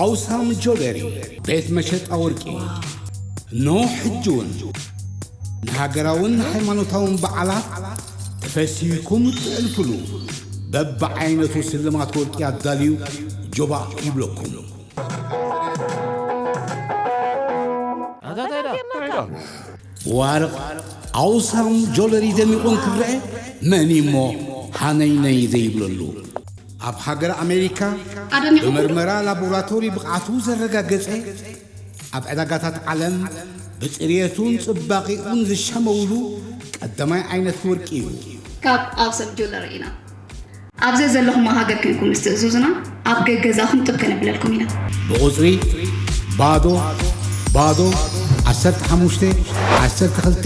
ኣውሳም ጆለሪ ቤት መሸጣ ወርቂ። ኖ ሕጂ እውን ንሃገራውን ሃይማኖታውን በዓላት ተፈሲህኩም እትዕልፍሉ በብዓይነቱ ስልማት ወርቂ ኣዳልዩ ጆባእ ይብለኩም። ብዋርቕ ኣውሳም ጆለሪ ደሚቑ እንክረአ መን እሞ ሃነይነይ ዘይብለሉ? ኣብ ሃገር ኣሜሪካ ኣደሚቑ ብመርመራ ላቦራቶሪ ብቕዓቱ ዘረጋገጸ፣ ኣብ ዕዳጋታት ዓለም ብጽርየቱን ጽባቒኡን ዝሸመውሉ ቀዳማይ ዓይነት ወርቂ እዩ። ካብ ኣውሳም ጆለሪ ኢና። ኣብ ዘዘለኹሞ ሃገር ኮይንኩም ምስ ትእዝዙና፣ ኣብ ገገዛኹም ጥብ ከነብለልኩም ኢና። ብቑጽሪ ባዶ ባዶ ዓሰርተ ሓሙሽተ ዓሰርተ ክልተ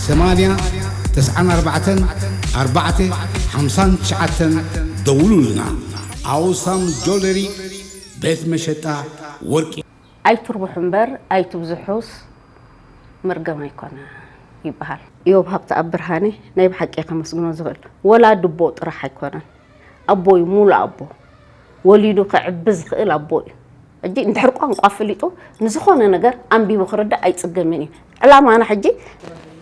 ሰማንያ ተስዓን ኣርባዕተን ኣርባዕተ ሓምሳን ትሽዓተን ደውሉልና። ኣውሳም ጆለሪ ቤት መሸጣ ወርቂ። ኣይትርብሑ እምበር ኣይትብዝሑስ መርገም ኣይኮነ ይበሃል። ኢዮብ ሃብተኣብ ብርሃነ ናይ ብሓቂ እየ ከመስግኖ ዝኽእል። ወላዲ ኣቦ ጥራሕ ኣይኮነን። ኣቦ እዩ፣ ሙሉእ ኣቦ። ወሊዱ ከዕቢ ዝኽእል ኣቦ እዩ። ሕጂ እንድሕር ቋንቋ ፈሊጡ ንዝኾነ ነገር ኣንቢቡ ክርዳእ ኣይጽገምን እዩ። ዕላማና ሕጂ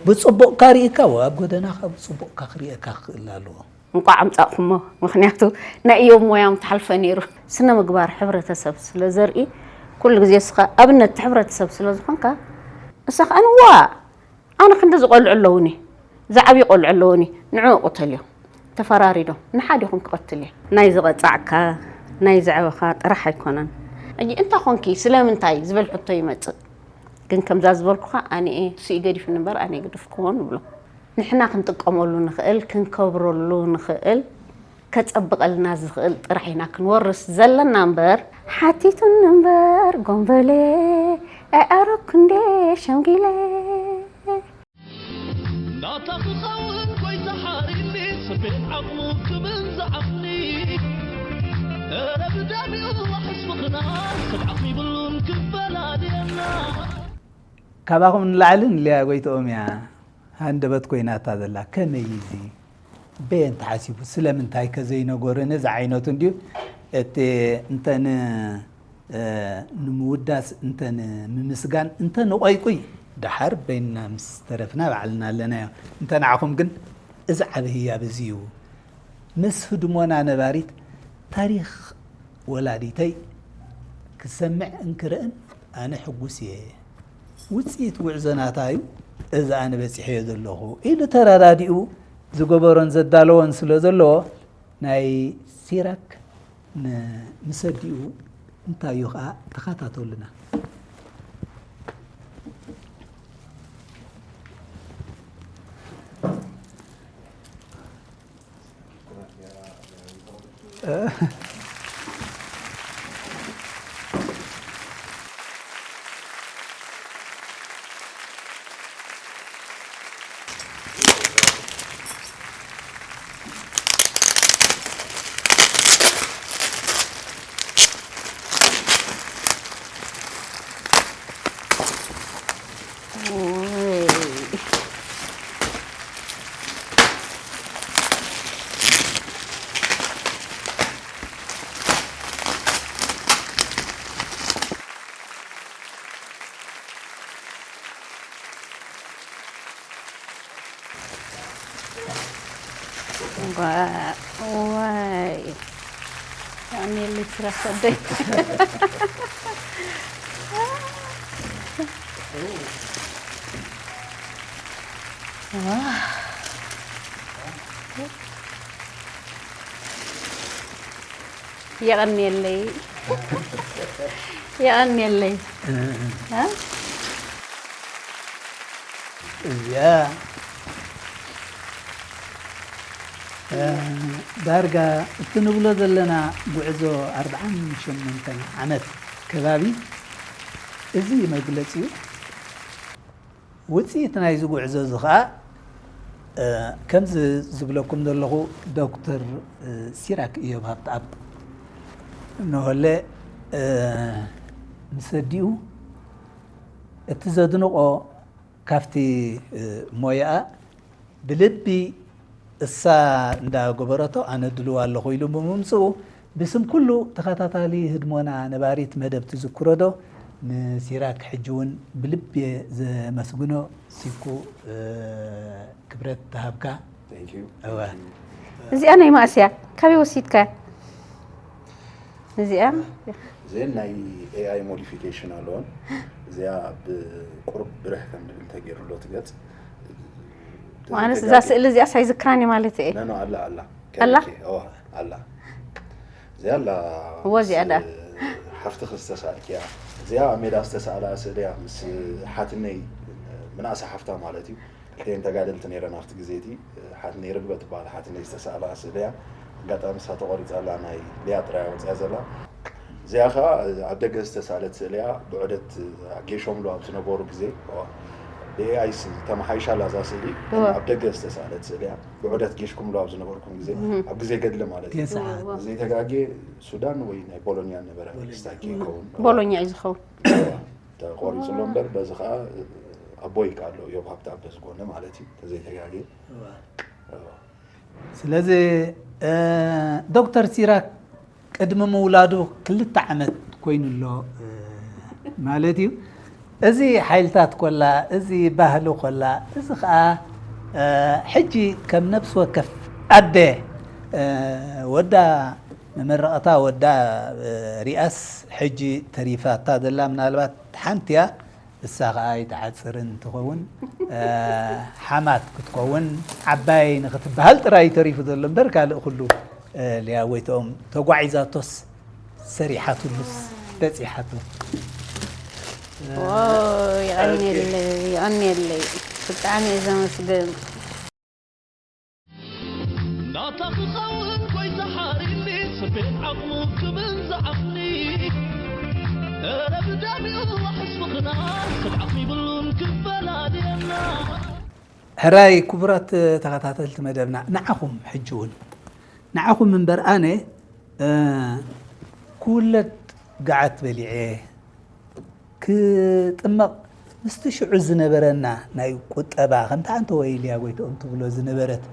ብጽቡቕካ ርኢካ፣ ኣብ ጎደናኻ ብጽቡቕካ ክርእየካ ክኽእል ኣለዎ። እንቋዕ ኣምጻእኩሞ። ምኽንያቱ ናይ እዮም ሞያ ምትሓልፈ ነይሩ። ስነ ምግባር ሕብረተሰብ ስለ ዘርኢ፣ ኩሉ ግዜ እስኻ ኣብነት ሕብረተሰብ ስለ ዝኾንካ፣ ንሳ ከኣ ንዋ ኣነ ክንዲ ዝቆልዑ ኣለውኒ፣ ዝዓብዩ ቆልዑ ኣለውኒ፣ ንዕኡ ቅተልዮ። ተፈራሪዶ ንሓዲኹም ክቐትል እየ። ናይ ዝቐጻዕካ ናይ ዘዕበኻ ጥራሕ ኣይኮነን። ሕጂ እንታይ ኾንኪ ስለምንታይ ዝብል ሕቶ ይመጽእ። ግን ከምዛ ዝበልኩኻ ኣነ እየ እሱ ይገዲፍኒ እምበር ኣነ ይግድፍኩዎን ንብሎ። ንሕና ክንጥቀመሉ ንኽእል፣ ክንከብረሉ ንኽእል፣ ከጸብቐልና ዝኽእል ጥራሕ ኢና ክንወርስ ዘለና እምበር፣ ሓቲቱኒ እምበር ጎንበሌ፣ ኣዕረኩ እንዴ ሸምጊለ። ናታ ክኸውን ጎይታ ሓሪኒ፣ ሰብ ቤት ዓቕሙ ክብል ዝዓቕኒ። እረ ብደም ይዋሕስ ፍቕርና፣ ሰብ ዓቕሚ ይብሉን ክፈላልየና። ካባኹም ንላዕሊ ንልያ ጎይትኦም እያ ሃንደበት ኮይናታ ዘላ። ከመይ እዩ እዚ? በየን ተሓሲቡ? ስለምንታይ ከ ዘይነገሩኒ? እዚ ዓይነቱ እንድዩ። እቲ እንተ ን-፣ እ፣ ንምውዳስ፣ እንተ ንምምስጋን፣ እንተ ንቆይቁይ፣ ደሓር በይንና ምስ ተረፍና ባዕልና ኣለናዮ። እንተ ንዓኹም ግን እዚ ዓቢ ህያብ እዚ እዩ። ምስ ህድሞና ነባሪት ታሪኽ ወላዲተይ ክሰምዕ እንክርእን ኣነ ሕጉስ እየ። ውጽኢት ጉዕዞ ናታ እዩ። እዚ ኣነ በጺሐዮ ዘለኹ ኢሉ ተረዳዲኡ ዝገበሮን ዘዳለዎን ስለ ዘለዎ ናይ ሲራክ ን-፣ ምስ ኣዲኡ እንታይ እዩ ኸኣ ተኸታተሉና። ዋይ፣ ኣሜን ልትረፈደይ። የቐንየለይ። የቐንየለይ። እ? እዚኣ፣ እ፣ ዳርጋ እቲ ንብሎ ዘለና ጉዕዞ ኣርብዓን ሸሞንተን ዓመት ከባቢ፣ እዚ መግለጺኡ። ውጽኢት ናይዚ ጉዕዞ እዚ ኸኣ፣ እ፣ ከምዚ ዝብለኩም ዘለኹ ዶክተር፣ እ፣ ሲራክ እዮብ ሃብተኣብ ንሆለ፣ እ፣ ምስ ኣዲኡ እቲ ዘድንቖ ካብቲ፣ እ፣ ሞያኣ ብልቢ እሳ እንዳገበረቶ ኣነ ድልዋ ኣለኹ ኢሉ ብምምጽኡ ብስም ኩሉ ተኸታታሊ ህድሞና ነባሪት መደብ ትዝክሮ ዶ? ንሲራክ ሕጂ እውን ብልቢ እየ ዘመስግኖ። ሲኩ፣ እ፣ ክብረት ተሃብካ። Thank you. እወ። እዚኣ ናይ ማእስያ ካበይ ወሲድካ? እዚኣ እዚአን ናይ ኤኣይ ሞዲፊኬሽን ኣለወን። እዚኣ ኣብ ቁሩብ ብርሕ ከም ድብል ተገይሩሎ ትገጽ ማለት እዛ ስእሊ እዚኣ ሳይዝክራኒ ማለት እየ። ነኖ ኣላ ኣላ ኣላ? ከ- ኦ፣ ኣላ። እዚኣ ኣላ እወ፣ እዚኣ ምስ ዳ? ሓፍትኺ ዝተሳእልክያ። እዚኣ ኣብ ሜዳ ዝተሳእላ ስእሊ እያ፣ ምስ ሓትነይ ምናእሳ ሓፍታ ማለት እዩ። ክልቴን ተጋደልቲ ነይረን ኣብቲ ግዜ እቲ። ሓትነይ ርግበ ትበሃል ሓትነይ ዝተሳእላ ስእሊ እያ። ኣጋጣሚ እሳ ተቆሪፃ ኣላ፣ ናይ ሊያ ጥራይ ወፅያ ዘላ። እዚኣ ከዓ ኣብ ደገ ዝተሳእለት ስእሊ እያ። ብዑደት ጌሾምሉ ኣብ ዝነበሩ ግዜ ብኤኣይ ተመሓይሻ ኣላ እዛ ስእሊ። እወ። ኣብ ደገ ዝተሳእለት ስእሊ እያ። ብዑደት ጌሽኩምሉ ኣብ ዝነበርኩም ግዜ፣ ኣብ ግዜ ገድሊ ማለት እዩ። ቴስዓ። እወ። ዘይተጋጌ ሱዳን ወይ ናይ ቦሎኛ ነበረ። ስታኪ ይኸውን። ቦሎኛ እዩ ዝኸውን። ተቆሪፁ ኣሎ እምበር በዚ ከዓ ኣቦይ ከዓ ኣሎ፣ እዮብ ሃብተኣብ በዚ ጎኒ ማለት እዩ፣ ተዘይተጋጌ። ስለዚ፣ እ፣ ዶክተር ሲራክ ቅድሚ ምውላዱ ክልተ ዓመት ኮይኑ ኣሎ፣ እ፣ ማለት እዩ። እዚ ሓይልታት ኮላ፣ እዚ ባህሊ ኮላ፣ እዚ ከዓ፣ እ፣ ሕጂ ከም ነብሲ ወከፍ ኣደ፣ እ፣ ወዳ መመረቐታ ወዳ፣ እ፣ ሪኣስ ሕጂ ተሪፋታ ዘላ ምናልባት ሓንቲ እያ። እሳ ኸኣ ኣይትዓጽርን ትኸውን፣ እ፣ ሓማት ክትከውን ዓባይ ንኽትበሃል ጥራይ እዩ ተሪፉ ዘሎ እምበር ካልእ ኩሉ፣ እ፣ ሊያ ጎይትኦም ተጓዒዛቶስ ሰሪሓትሉስ በጺሓቶ። ዎ፣ የቐንየለይ፣ የቐንየለይ። ብጣዕሚ እየ ዘመስግን። ናታ ክኸውን ጎይታ ሓሪኒ ስቤት ዓቕሙ ክብል ዝዓቕኒ እረ ብደሚኡ ሕስብኽና ስብዓኽ ይብሉን ክፈላልየና ሕራይ ክቡራት ተኸታተልቲ መደብና፣ ንዓኹም ሕጂ እውን ንዓኹም እምበር ኣነ፣ እ፣ ክውለድ ገዓት በሊዐ ክጥመቕ ምስቲ ሽዑ ዝነበረና ናይ ቁጠባ፣ ከምቲ ኣንተ ወይ ኢልያ ጎይትኦም ትብሎ ዝነበረት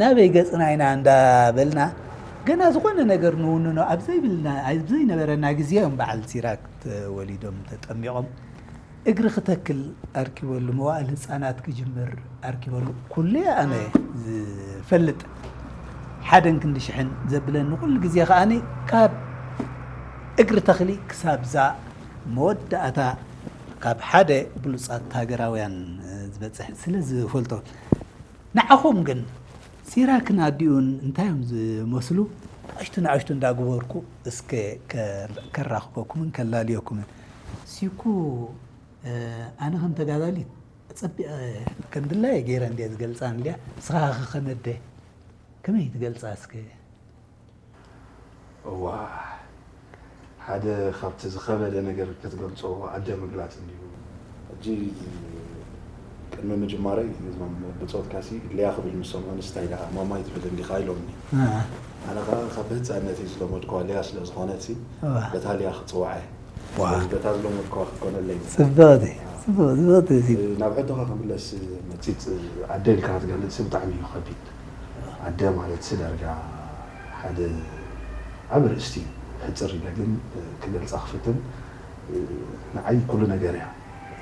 ናበይ ገጽና ኢና እንዳበልና ገና ዝኾነ ነገር ንውንኖ ኣብ ዘይብልና፣ ኣብ ዘይነበረና ግዜ እዮም በዓል ሲራክ ተወሊዶም ተጠሚቖም። እግሪ ክተክል ኣርኪበሉ፣ መዋእል ህፃናት ክጅምር ኣርኪበሉ። ኩሉ ኣነ ዝፈልጥ ሓደን ክንዲ ሽሕን ዘብለኒ ኩሉ ግዜ ከኣኒ ካብ እግሪ ተኽሊ ክሳብ ዛ መወዳእታ ካብ ሓደ ብሉፃት ሃገራውያን ዝበፅሕ ስለ ዝፈልጦ። ንዓኹም ግን ሲራክን ኣዲኡን እንታይ እዮም ዝመስሉ? ንኣሽቱ ንኣሽቱ እንዳግበርኩ እስከ ከ-፣ ከራኽበኩምን ከላልየኩምን። ሲኩ፣ እ፣ ኣነ ከም ተጋዳሊት ኣጸቢቐ ከም ድላየ ገይረ እንድየ ዝገልጻ እንድያ። ንስኻ ኸ ከመደ ከመይ ትገልጻ እስከ? እዋ፣ ሓደ ካብቲ ዝኸበደ ነገር ክትገልጾ ኣደ ምግላጽ እንድዩ። ሕጂ ቅድሚ ምጅማረይ እዞም ብጾትካሲ ሊያ ክብል ምስ ሰምዖ ንስታይ ደኣ ማማይ ትብል እንዲኻ ኢሎምኒ። እ። ኣነ ኸኣ ካብ ህጻንነተይ ዝለመድኩዋ ሊያ ስለ ዝኾነትሲ እዋ። በታ ሊያ ክጽውዓ እየ። ዋ። ስለዚ በታ ዝለመድኩዋ ክትኮነለይ። ጽብቕቲ፣ ጽብቕ-፣ ጽብቕቲ እዚ። ናብ ሕቶኻ ክምለስ መጺጽ ኣደ ኢልካ ክትገልጽ ብጣዕሚ እዩ ከቢድ። ኣደ ማለት ዳርጋ ሓደ ዓቢ ኣርእስቲ እዩ። ሕጽር ኢለ ግን ክገልጻ ክፍትን። ንዓይ ኩሉ ነገር እያ።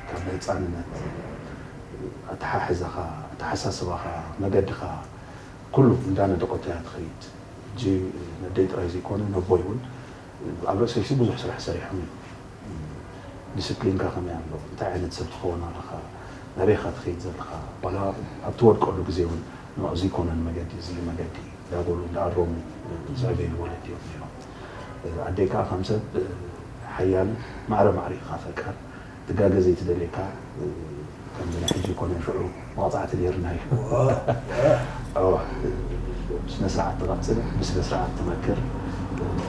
ካብ ህጻንነት ኣተሓሕዛኻ፣ ኣተሓሳስባኻ፣ መገድኻ ኩሉ እንዳነደቐቶ እያ ትኸይድ። ሕጂ ነደይ ጥራይ ዘይኮነ ነቦይ እውን ኣብ ርእሰይሲ ብዙሕ ስራሕ ሰሪሖም እዮም። ዲስፕሊንካ ከመይ ኣሎ? እንታይ ዓይነት ሰብ ትኸውን ኣለኻ? ናበይ ኢኻ ትኸይድ ዘለኻ? ዋላ ኣብ ትወድቀሉ ግዜ እውን ንዑ እዚ ኣይኮነን መገዲ፣ እዚ መገዲ እንዳበሉ እንዳኣረሙ ዘዕበዩ ወለዲ እዮም ነይሮም። ኣደይ ከዓ ከም ሰብ ሓያል ማዕረ ማዕሪኻ ፈቃር ትጋገ ዘይትደልየካ ከምዚ ናይ ሕጂ ይኮነ ሽዑ መቕጻዕቲ ነይርና እዩ። ስነ ስርዓት ትቐጽል፣ ብስነ ስርዓት ትመክር፣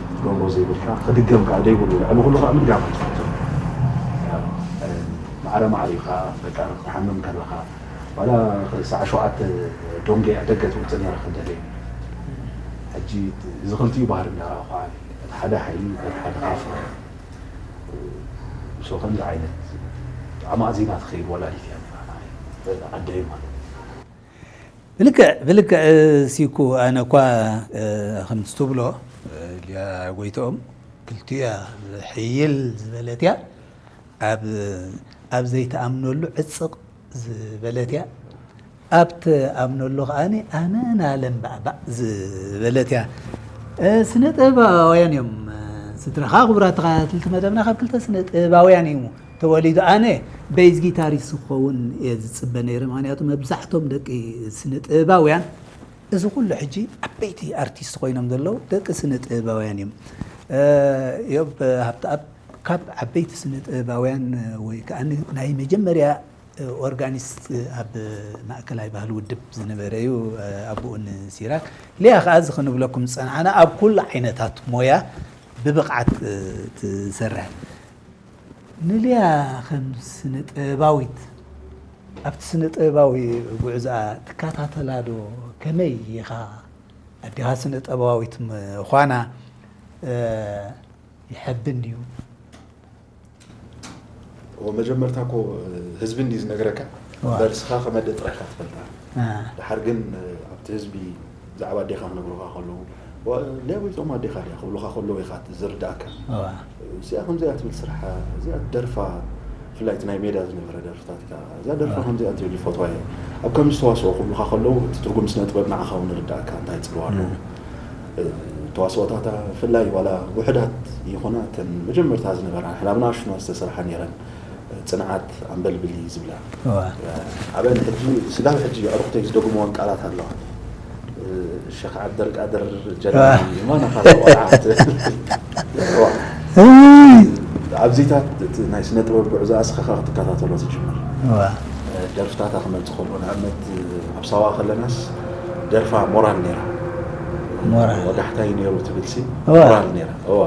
ክትገብሮ ዘይብልካ ክድገም ከዓ ዘይብሉ ልዕሊ ኩሉ ከዓ ምድጋም ኣይትፈቱን። ማዕረ ማዕሪኻ በቃ ክትሓምም ከለኻ ዋላ ክሳዕ ሸውዓተ ዶንጌ ደገ ትውፅእ ነይራ ክደለይ። ሕጂ እዚ ክልቲኡ ባህሪ እንዳረኣኹ ዓብየ። እቲ ሓደ ሓይሊ፣ እቲ ሓደ ከዓ ፍቕሪ። ሶ ከምዚ ዓይነት ኣማእዚና ትኸይድ ወላዲት እያ ነይራ ንዓይ፣ ዓደይ ማለት እዩ። ብልክዕ፣ ብልክዕ፣ እ፣ ሲኩ፣ ኣነ እኳ፣ እ፣ ከምቲ ትብሎ፣ እ፣ ሊያ ጎይትኦም ክልቲኡ እያ፣ ሕይል ዝበለት እያ፣ ኣብ ኣብ ዘይትኣምነሉ ዕጽቕ ዝበለት እያ፣ ኣብ ትኣምነሉ ከኣ ኣመና ለምባዕባዕ ዝበለት እያ። ስነ ጥበባውያን እዮም። ስድራኻ ክቡራት ተኸታተልቲ መደብና ካብ ክልተ ስነ ጥበባውያን እዩ ተወሊዱ። ኣነ ቤዝ ጊታሪስት ክኸውን እየ ዝጽበ ነይረ፣ ምኽንያቱ መብዛሕቶም ደቂ ስነ ጥበባውያን እዚ ኩሉ ሕጂ ዓበይቲ ኣርቲስት ኮይኖም ዘለዉ ደቂ ስነ ጥበባውያን እዮም። ዮብ ሃብተኣብ ካብ ዓበይቲ ስነ ጥበባውያን ወይ ከዓ ናይ መጀመርያ ኦርጋኒስት ኣብ ማእከላይ ባህሊ ውድብ ዝነበረ እዩ፣ ኣቦኡን ሲራክ። ሊያ ከዓ እዚ ክንብለኩም ዝጸናሕና ኣብ ኩሉ ዓይነታት ሞያ ብብቕዓት ትሰርሕ። ንሊያ ከም ስነ ጥበባዊት ኣብቲ ስነ ጥበባዊ ጉዕዞኣ ትከታተላ ዶ? ከመይ ኢኻ? ኣዴኻ ስነ ጥበባዊት ምዃና ይሐብን ድዩ? እዎ መጀመርታ እኮ ህዝቢ እንዲ ዝነግረካ እምበር እስኻ ከመደ ጥራይ ኢኻ ትፈልጣ። ድሓር ግን ኣብቲ ህዝቢ ብዛዕባ ኣዴኻ ክነግሩኻ ከለዉ ሊያ ጎይትኦም ኣዴኻ ድያ ክብሉኻ ከለዉ ኢኻ ዝርዳእካ። እዚኣ ከምዚኣ ትብል ስርሓ፣ እዚኣ ደርፋ፣ ብፍላይ እቲ ናይ ሜዳ ዝነበረ ደርፍታትካ፣ እዛ ደርፋ ከምዚኣ ትብል ይፈትዋ እየ፣ ኣብ ከምዚ ተዋስኦ ክብሉኻ ከለዉ እቲ ትርጉም ስነ ጥበብ ንዓኻ እውን ይርዳእካ እንታይ ይፅልዋ ኣለዉ። ተዋስኦታታ ብፍላይ ዋላ ውሑዳት ይኹና እተን መጀመርታ ዝነበራ ንሕና ብንኣሽቱና ዝተሰርሓ ነይረን። ፅንዓት ኣንበልብሊ ዝብላ ኣበን ሕጂ ስጋብ ሕጂ ኣዕሩኽተይ ዝደግምወን ቃላት ኣለዋ። ሸኽ ዓብደልቃድር ጀላኒ ማና ካብ ቆልዓ ኣብዚታት ናይ ስነ ጥበብ ጉዕዞ ኣስኸኻ ክትከታተሎ ትጅምር። ደርፍታታ ክመልፅ ከሎ ንኣብነት ኣብ ሳዋ ከለናስ ደርፋ ሞራል ነይራ። ወጋሕታይ ነይሩ ትብል ሲ ሞራል ነይራ። እዋ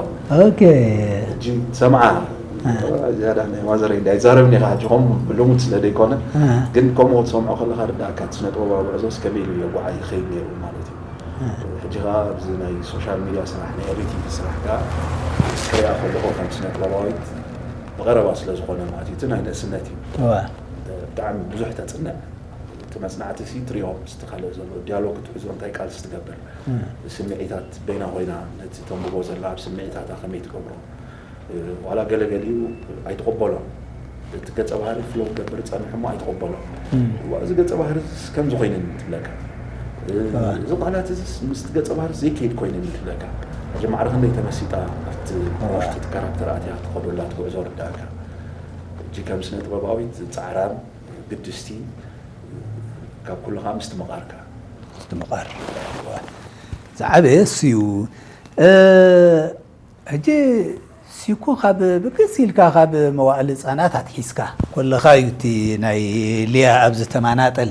ሕጂ ትሰምዓ ዝያዳ ናይ ማዘረይ እንዳ ይዛረብኒ ኢኻ ሕጂ ከምኡ ብልሙድ ስለ ደይኮነ ግን ከምኡ ክትሰምዖ ከለኻ ርዳእካ እቲ ስነ ጥበባዊ ጉዕዞስ ከመይ ኢሉ የጓዓ ይኸይድ ነይሩ ማለት እዩ። ሕጂ ከዓ ኣብዚ ናይ ሶሻል ሚድያ ስራሕ ናይ ኤዲቲንግ ስራሕ ከዓ ክሪኣ ከለኹ ከም ስነ ጥበባዊት ብቐረባ ስለ ዝኾነ ማለት እዩ። እቲ ናይ ንእስነት እዩ። ብጣዕሚ ብዙሕ ተፅንዕ እቲ መፅናዕቲ ሲ ትሪኦ ምስቲ ካልእ ዘሎ ዲያሎግ ክትሕዞ እንታይ ቃልሲ ትገብር ስምዒታት በይና ኮይና ነቲ ተንብቦ ዘላ ኣብ ስምዒታታ ከመይ ትገብሮ ዋላ ገለገሊኡ ኣይትቕበሎን። እቲ ገፀ ባህሪ ፍሎ ክገብር ዝፀንሕ እሞ ኣይትቕበሎን። እዚ ገፀ ባህሪ ከምዚ ኮይነኒ ትብለካ። እዚ ቃላት እዚ ምስቲ ገፀ ባህሪ ዘይከይድ ኮይነኒ ትብለካ። ሕጂ ማዕረ ክንደይ ተመሲጣ ኣብቲ ውሽጢ እቲ ካራክተር ኣትያ ክትኸዶ ኣላ እቲ ጉዕዞ ርዳእካ። ሕጂ ከም ስነ ጥበባዊት ፃዕራም ግድስቲ ካብ ኩሉ ከዓ ምስቲ መቓርካ። ምስቲ መቓር ዝዓበየ እሱ እዩ። ሕጂ ሲኮ ካብ ብግስ ኢልካ ካብ መዋእሊ ህፃናት ኣትሒዝካ ኮለኻ እዩ እቲ ናይ ሊያ ኣብዚ ተማናጠል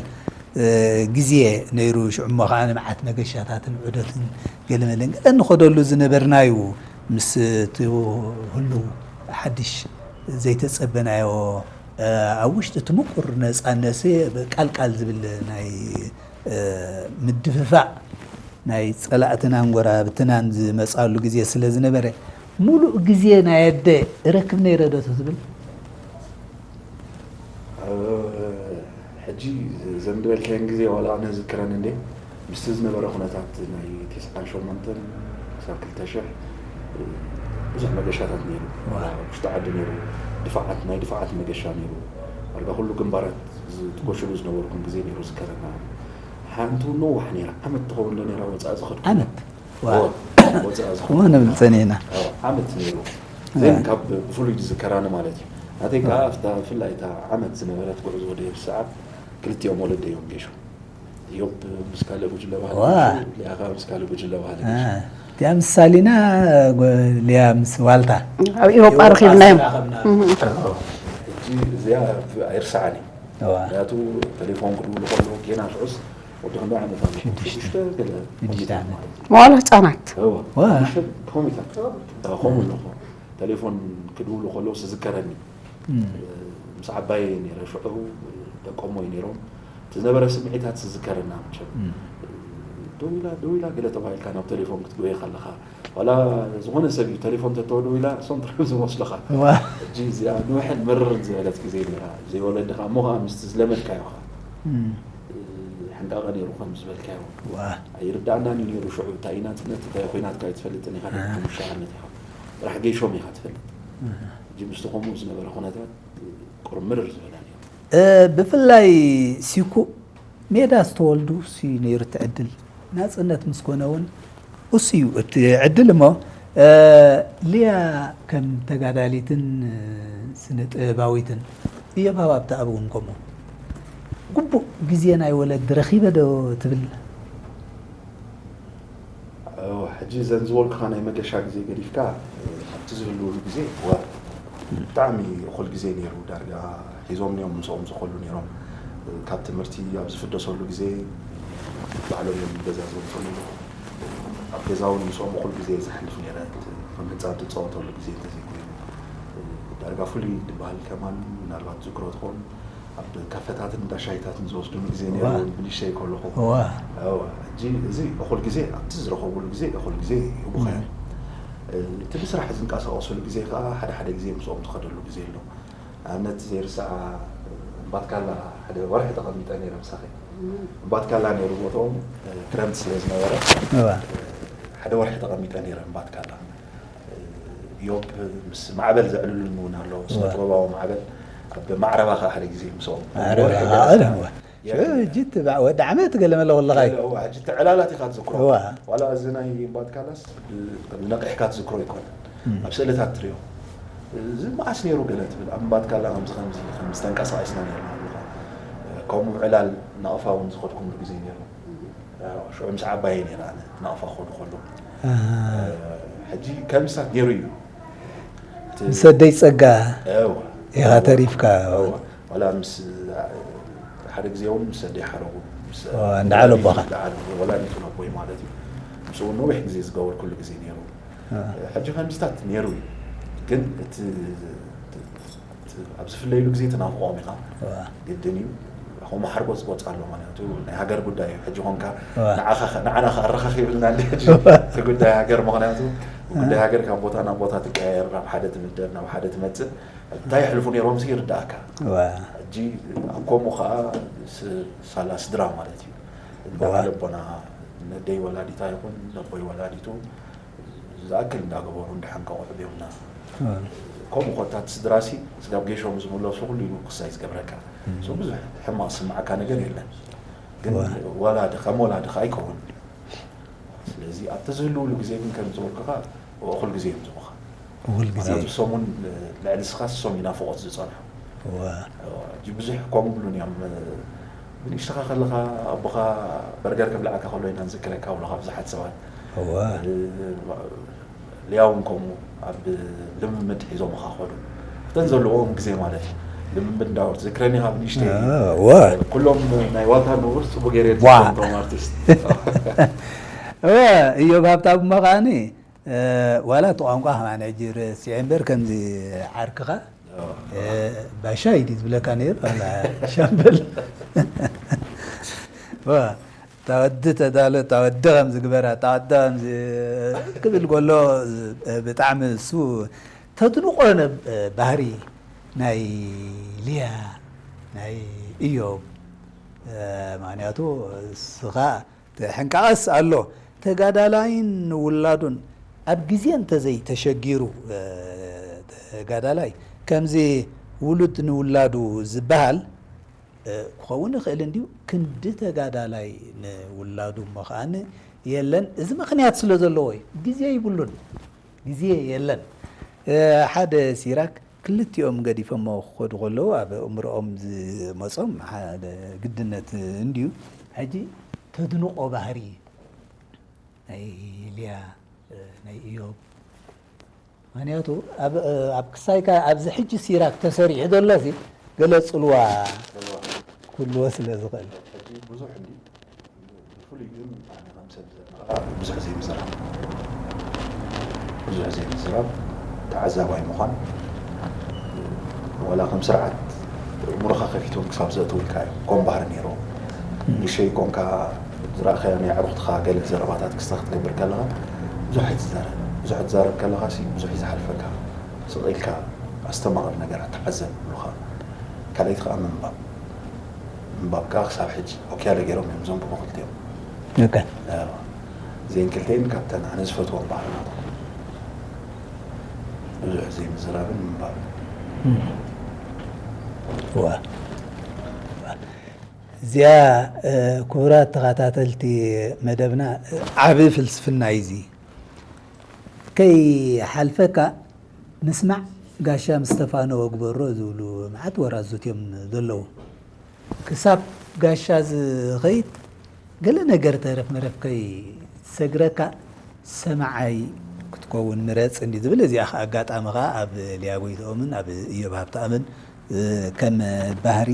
ግዜ ነይሩ። ሽዑ እሞ ከዓ ንመዓት መገሻታትን ዑደትን ገለመለን ገለ እንኸደሉ ዝነበርና እዩ። ምስ እቲ ህሉው ሓድሽ ዘይተፀበናዮ ኣብ ውሽጢ እቲ ምቁር ነፃነት ቃልቃል ዝብል ናይ ምድፍፋእ ናይ ፀላእትናን ጎረባብትናን ዝመፅኣሉ ግዜ ስለ ዝነበረ ሙሉእ ግዜ ናይ ኣደ እረክብ ነይረ ዶ ትብል? ሕጂ ዘን ዝበልካየን ግዜ ዋላ ኣነ ዝክረን እንዴ ምስቲ ዝነበረ ኩነታት ናይ ተስዓን ሸሞንተን ክሳብ ክልተ ሽሕ ብዙሕ መገሻታት ነይሩ። ውሽጢ ዓዲ ነይሩ፣ ድፋዓት ናይ ድፋዓት መገሻ ነይሩ። ዳርጋ ኩሉ ግንባራት ዝትጎሽሉ ዝነበርኩም ግዜ ነይሩ ዝከረና። ሓንቲ እውን ነዋሕ ነይራ፣ ዓመት ትኸውን ዶ ነይራ ወፃኢ ዝኸድኩ? ዓመት? ወፃኢ ዝኸድኩ። እሞ ንብል ፀኒሕና። ዓመት ነይሩ። ዜን ካብ ብፍሉይ ዝዝከራኒ ማለት እዩ። ናተይ ከዓ ኣብታ ብፍላይ እታ ዓመት ዝነበረት ጉዕዞ ወደ ኤርትራ ክልቲኦም ወለደይ እዮም ገይሾም። ዮብ ምስ ካልእ ጉጅለ ባህሊ ዋ። ገይሹ፣ ሊያ ከዓ ምስ ካልእ ጉጅለ ባህሊ ገይሹ። እቲኣ ምስ ሳሊና፣ ጎ- ሊያ ምስ ዋልታ። ኣብ ኤውሮጳ ረኺብናዮም። ሕጂ እዚኣ ኣይርሳዓን እዩ። እዋ። ምክንያቱ ተሌፎን ክድውሉ ከለዉ ጌና ሽዑስ ወዲ ክንደይ ዓመት ኣሎ? ሽዱሽተ። ሽዱሽተ ገለ ሽዱሽተ ዓመት። መዋለ ህፃናት። እዋ። ዋ። ሽዱሽተ ኮሚታት። ከምኡ ኣለኹ። ተሌፎን ክድውሉ ከለዉ ዝዝከረኒ። ምስ ዓባየ ነይረ ሽዑ ደቆም ወይ ነይሮም እቲ ዝነበረ ስምዒታት ዝዝከረና መቸም ደው ኢላ ደው ኢላ ገለ ተባሂልካ ናብ ቴሌፎን ክትጎየ ከለኻ ዋላ ዝኾነ ሰብ እዩ ቴሌፎን ተተወ ደው ኢላ እሶም ጥራዮም ዝመስሉኻ ሕጂ እዚኣ ንውሕን ምርርን ዝበለት ግዜ ነይራ ዘይወለድኻ እሞ ከዓ ምስቲ ዝለመድካዮ ኸዓ ጥንቃቐ ነይሩ ከም ዝበልካዮ። ኣይርዳእናን እዩ ነይሩ ሽዑ። እንታይ እዩ ናጽነት፣ እንታይ ኩናት ከ ኣይትፈልጥን ኢኻ፣ ሓሙሽተ ዓመት ኢኻ። ጥራሕ ገይሾም ኢኻ ትፈልጥ። ሕጂ ምስቲ ከምኡ ዝነበረ ኩነታት ቁርምር ዝበለ ነይሩ። እ፣ ብፍላይ ሲኩ ሜዳ ዝተወልዱ እሱ እዩ ነይሩ እቲ ዕድል። ናጽነት ምስ ኮነ እውን እሱ እዩ እቲ ዕድል እሞ፣ እ፣ ሊያ ከም ተጋዳሊትን፣ እ፣ ስነ ጥበባዊትን፣ እዮብ ሃብተኣብ እውን ከምኡ። ግቡእ ግዜ ናይ ወለዲ ረኺበ ዶ ትብል? እወ፣ ሕጂ እዘን ዝበልኩኻ ናይ መገሻ ግዜ ገዲፍካ፣ እ፣ ኣብቲ ዝህልውሉ ግዜ፣ እወ፣ ብጣዕሚ እኹል ግዜ ነይሩ። ዳርጋ ሒዞም እዮም ምስኦም ዝኸሉ ነይሮም። እ፣ ካብ ትምህርቲ ኣብ ዝፍደሰሉ ግዜ፣ ባዕሎም እዮም ገዛ ዘምፅኡ ነይሮም። ኣብ ገዛ እውን ምስኦም እኹል ግዜ ዘሕልፍ ነይረ። እቲ ከም ህፃን ትፃወተሉ ግዜ እንተዘይኮይኑ፣ እ፣ ዳርጋ ፍሉይ ዝበሃል ከማን ምናልባት ዝክሮ ትኸውን። ኣብ ካፈታትን እንዳ ሻሂታትን ዝወስዱኒ ግዜ ነይሩ፣ እዋ። ብንእሽተይ ከለኹ። እዋ። እዋ፣ ሕጂ እዚ እኹል ግዜ፣ ኣብቲ ዝረኸቡሉ ግዜ እኹል ግዜ ይህቡኻ እዮም። እ፣ እቲ ብስራሕ ዝንቀሳቐሱሉ ግዜ ከኣ ሓደ ሓደ ግዜ ምስኦም ትኸደሉ ግዜ ኣሎ። ንኣብነት ዘይርሳዓ፣ እምባትካላ ሓደ ወርሒ ተቐሚጠ ነይረ ምሳኺ። እምባትካላ ነይሩ ቦትኦም፣ እ፣ ክረምቲ ስለ ዝነበረ፣ እዋ። ሓደ ወርሒ ተቐሚጠ ነይረ እምባትካላ። ዮብ ምስ ማዕበል ዘዕልሉኒ እውን ኣሎ። ስነ ጥበባዊ ማዕበል ኣብ ማዕረባ ከኣ ሓደ ግዜ ምስኦም። ማዕረባ ወርሒ ከኣ ገለ ኣዕልልዎ። ሽዑ ሕጂ እቲ በ-፣ ወዲ ዓመት ገለ መለ ከለኻ እዩ። ገለ፣ እዋ፣ ሕጂ እቲ ዕላላት ኢኻ ትዝክሮ። እዋ። ዋላ እዚ ናይ እምባትካላስ ብ-፣ ነቂሕካ ትዝክሮ ኣይኮነን። እም። ኣብ ስእልታት ትሪኦ። እዚ መዓስ ነይሩ ገለ ትብል። ኣብ እምባትካላ ከምዚ ከምዚ፣ ከምዚ ተንቀሳቒስና ነይርና ኣለኻ። ከምኡ ዕላል ናቕፋ እውን ዝኸድኩምሉ ግዜ ነይሩ። ሽዑ ምስ ዓባየይ ነይረ ኣነ ናቕፋ ክኾኑ ከለዉ። ኣሃ። ሕጂ ከም ምሳት ነይሩ እዩ። እቲ ምስ ኣደይ ጸጋ እዋ። ኢኻ ተሪፍካ። እዋ። ዋላ ምስ ሓደ ግዜ እውን ምስ ኣደይ ሓረጉ። ምስ ኦ፣ እንዳ ዓለቦኻ። እንዳ ዓለቦ፣ ወላዲቱ ነቦይ ማለት እዩ። ምስኡ እውን ነዊሕ ግዜ ዝገበርኩሉ ግዜ ነይሩ። አ። ሕጂ ከምዚታት ነይሩ እዩ። ግን እቲ ኣብ ዝፍለይሉ ግዜ ትናፍቖም ኢኻ። እዋ። ግድን እዩ። ከምኡ ሓርጎጽጎጽ ኣሎ፣ ምኽንያቱ ናይ ሃገር ጉዳይ እዩ። ሕጂ ኾንካ እዋ። ንዓኻ ኸ-፣ ንዓና ኸ ኣረኻኺብልና እንዲ ሕጂ እዋ። እቲ ጉዳይ ሃገር፣ ምኽንያቱ ጉዳይ እዋ። ሃገር ካብ ቦታ ናብ ቦታ ትቀያየር፣ ናብ ሓደ ትምደብ፣ ናብ ሓደ ትመጽእ። እንታይ የሕልፉ ነይሮም ሲ ይርዳእካ። እዋ። ሕጂ ኣብ ከምኡ ኸኣ ስ-፣ ሳላ ስድራ ማለት እዩ። እዋ። በዓል ኣቦና ነደይ ወላዲታ ይኹን ነቦይ ወላዲቱ ዝኣክል እንዳገበሩ እንዳሓንቀቑ ኣዕብዮምና። እ። ከምኡ ኮታ እቲ ስድራሲ ስጋብ ጌሾም ዝምለሱ ኩሉ ኢሉ ክሳይ ዝገብረካ። እም። So ብዙሕ ሕማቕ ዝስምዓካ ነገር የለን። ግን እዋ። ወላዲ ከም ወላዲ ከኣ ኣይከውን። ስለዚ ኣብቲ ዝህልውሉ ግዜ ግን ከም ዝበልኩኻ እኹል ግዜ እዮም ዝህቡኻ። እኹል ግዜ። ምኽንያቱ እሶም እውን ልዕሊ ንስኻስ እሶም ይናፍቖት ዝጸንሑ። እዋ። ሕጂ ብዙሕ ከምኡ ይብሉን እዮም። ብንእሽተኻ ከለኻ ኣቦኻ በርገር ክብልዓካ ከሎ ኢና ንዝክረካ ብሉኻ ብዙሓት ሰባት። እዋ። እ፣ ሊያ እውን ከምኡ ኣብ ልምምድ ሒዞምኻ ኸዱ። እተን ዘለዎም ግዜ ማለት እዩ። ልምምድ እንዳበሉ ትዝክረኒ ኢኻ ብንእሽተይ። አ፣ እዋ። ኩሎም ናይ ዋልታ ንቡር ጽቡቕ ገይረ ዋ። ዝዝክሮም እቶም ኣርቲስት። እወ፣ እዮብ ሃብታሙ እሞ ከኣኒ፣ እ፣ ዋላ እቲ ቋንቋ ከማን ሕጂ ረሲዐ እምበር ከምዚ ዓርክኻ፣ እ፣ ባሻይ ድዩ ዝብለካ ነይሩ? ዋላ ሻምበል። ዋ፣ እታ ወዲ ተዳሎ፣ እታ ወዲ ከምዚ ግበራ፣ እታ ወዲ ከምዚ ክብል ከሎ፣ እ፣ ብጣዕሚ እሱ ተድንቖ ነ-፣ እ፣ ባህሪ ናይ ሊያ፣ ናይ እዮብ፣ እ፣ ምኽንያቱ እስኻ ሕንቃቐስ ኣሎ። ተጋዳላይን ውላዱን ኣብ ግዜ እንተዘይተሸጊሩ፣ እ፣ ተጋዳላይ ከምዚ ውሉድ ንውላዱ ዝበሃል፣ እ፣ ክኸውን ይኽእል እንድዩ፣ ክንዲ ተጋዳላይ ንውላዱ እሞ ከኣ የለን። እዚ ምኽንያት ስለ ዘለዎ እዩ። ግዜ ይብሉን። ግዜ የለን። እ፣ ሓደ ሲራክ ክልቲኦም ገዲፎሞ ክኸዱ ከለዉ ኣብ እምሮኦም ዝመጾም ሓደ ግድነት እንድዩ። ሕጂ ተድንቖ ባህሪ ናይ ሊያ፣ እ፣ ናይ እዮብ። ምኽንያቱ ኣብ፣ እ፣ ኣብ ክሳይካ ኣብዚ ሕጂ ሲራክ ተሰሪሑ ዘሎ ሲ ገለ ጽልዋ ክህልዎ ስለ ዝኽእል። ሕጂ ብዙሕ እንድዩ። ብፍሉይ ግን ኣነ ከም ሰብ ዘድንቓ ብዙሕ ዘይምዝራብ፣ ብዙሕ ዘይምዝራብ፣ ተዓዛባይ ምዃን፣ ዋላ ከም ስርዓት እምሮኻ ከፊቶም ክሳብ ዘእትውልካ እዮም። ከም ባህሪ ነይርዎ። ንእሽተይ ኮንካ ዝረኣኻዮ ናይ ኣዕሩኽትኻ ገለ ዘረባታት ክስተ ክትገብር ከለኻ ብዙሕ ኣይትዛረብ። ብዙሕ ትዛረብ ከለኻ ሲ ብዙሕ እዩ ዝሓልፈካ። ስቕ ኢልካ ኣስተማቕር ነገራት ተዓዘብ ይብሉኻ። ካልኣይቲ ከኣ ምንባብ። ምንባብ ከዓ ክሳብ ሕጂ ኦኬ ያለ ገይሮም እዮም ዘንብቡ ክልቲኦም። ኦኬ። እዚአን ክልተን ካብተን ኣነ ዝፈትዎም ባህልናት ብዙሕ ዘይምዝራብን ምንባብን። ዋ እዚኣ ክቡራት ተኸታተልቲ መደብና ዓቢ ፍልስፍና እዩ እዚ። ከይሓልፈካ ንስማዕ ጋሻ ምስ ተፋነወ ግበሮ ዝብሉ መዓት ወራዙት እዮም ዘለዉ። ክሳብ ጋሻ ዝኸይድ ገለ ነገር ተረፍ መረፍ ከይሰግረካ ሰማዓይ ክትከውን ምረጽ እንዲ ዝብል እዚኣ ከ ኣጋጣሚ ከኣ ኣብ ሊያ ጎይትኦምን ኣብ እዮብ ሃብተኣምን ከም ባህሪ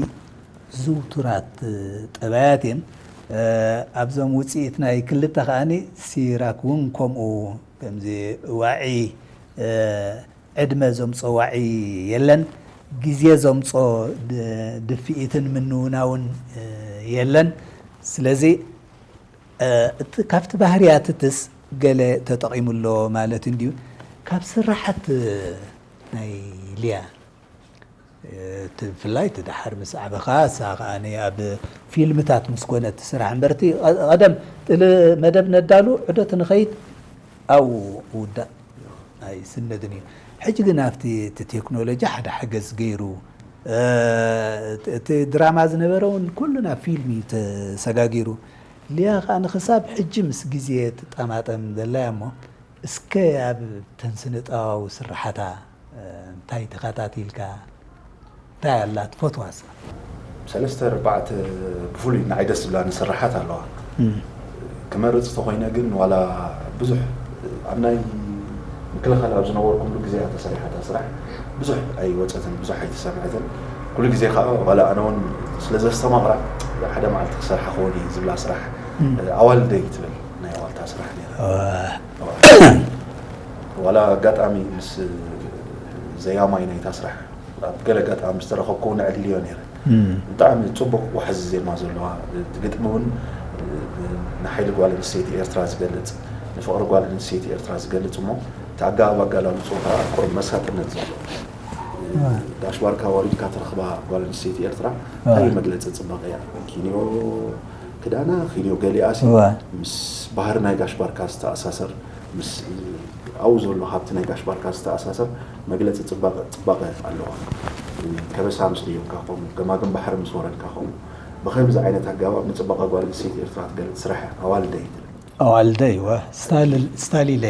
ዝውቱራት ጠባያት እየን። ኣብዞም ውፅኢት ናይ ክልተ ከኣኒ ሲራክ እውን ከምኡ ከምዚ ዋዒ ዕድመ ዘምጾ ዋዒ የለን፣ ግዜ ዘምጾ ድፍኢትን ምንውናውን የለን። ስለዚ እቲ ካብቲ ባህርያትትስ ገለ ተጠቒሙ ኣሎ ማለት እንድዩ። ካብ ስራሓት ናይ ሊያ እቲ ብፍላይ እቲ ደሓር ምስ ዓበኻ እሳ ከኣ ኣብ ፊልምታት ምስ ኮነ እቲ ስራሕ እምበር እቲ ቀደም ጥሊ መደብ ነዳሉ ዕደት ንኸይድ ኣብኡ ክውዳእ ኣይስነድን እዩ። ሕጂ ግን ኣብቲ እቲ ቴክኖሎጂ ሓደ ሓገዝ ገይሩ እቲ ድራማ ዝነበረ እውን ኩሉ ናብ ፊልም እዩ ተሰጋጊሩ። ሊያ ከዓ ንክሳብ ሕጂ ምስ ግዜ ትጠማጠም ዘላ እያ እሞ እስከ ኣብ ተን ስነ ጥበባዊ ስራሓታ እንታይ ተኸታቲልካ እንታይ ኣላ ትፈትዋ እሳ? ሰለስተ ኣርባዕተ ብፍሉይ ንዓይ ደስ ዝብላኒ ስራሓት ኣለዋ። ክመርፅ ተኮይነ ግን ዋላ ብዙሕ ኣብ ናይ ምክልኻል ኣብ ዝነበርኩሉ ግዜ እያ ተሰሪሓታ ስራሕ ብዙሕ ኣይወፀትን ብዙሕ ኣይተሰምዐትን። ኩሉ ግዜ ከዓ ዋላ ኣነ እውን ስለ ዘስተማቕራ ሓደ መዓልቲ ክሰርሓ ክኸውን እዩ ዝብላ ስራሕ ኣዋልደይ ትብል ናይ ዋልታ ስራሕ ነይራ። ዋላ ኣጋጣሚ ምስ ዘያማይ ናይታ ስራሕ ኣብ ገለ ኣጋጣሚ ዝተረኸብኩ እውን ኣዕሊልዮ ነይረ። ብጣዕሚ ፅቡቕ ዋሕዚ ዜማ ዘለዋ፣ እቲ ግጥሚ እውን ንሓይሊ ጓል ኣንስተይቲ ኤርትራ ዝገልፅ፣ ንፍቕሪ ጓል ኣንስተይቲ ኤርትራ ዝገልፅ እሞ እቲ ኣገባብ ኣገላልፅኡ ከዓ ቁሩብ መሳጥነት ዘለዎ። ጋሽ ባርካ ወሪድካ ትረኽባ ጓል ኣንስተይቲ ኤርትራ ዓብዪ መግለፂ ፅባቐ እያ። ኪንዮ ክዳና ኪንዮ ገሊኣሲ ምስ ባህሪ ናይ ጋሽ ባርካ ዝተኣሳሰር ምስ ኣብኡ ዘሎ ሃብቲ ናይ ጋሽ ባርካ ዝተኣሳሰር መግለፂ ፅባቐ ኣለዋ። ከበሳ ምስ ደየብካ ከምኡ፣ ገማግም ባሕሪ ምስ ወረድካ ከምኡ፣ ብኸምዚ ዓይነት ኣገባብ ንፅባቐ ጓል ኣንስተይቲ ኤርትራ ትገልፅ ስራሕ ኣዋልደይ ትብል። ኣዋልደይ ዋ ስታሊለ ስታሊለ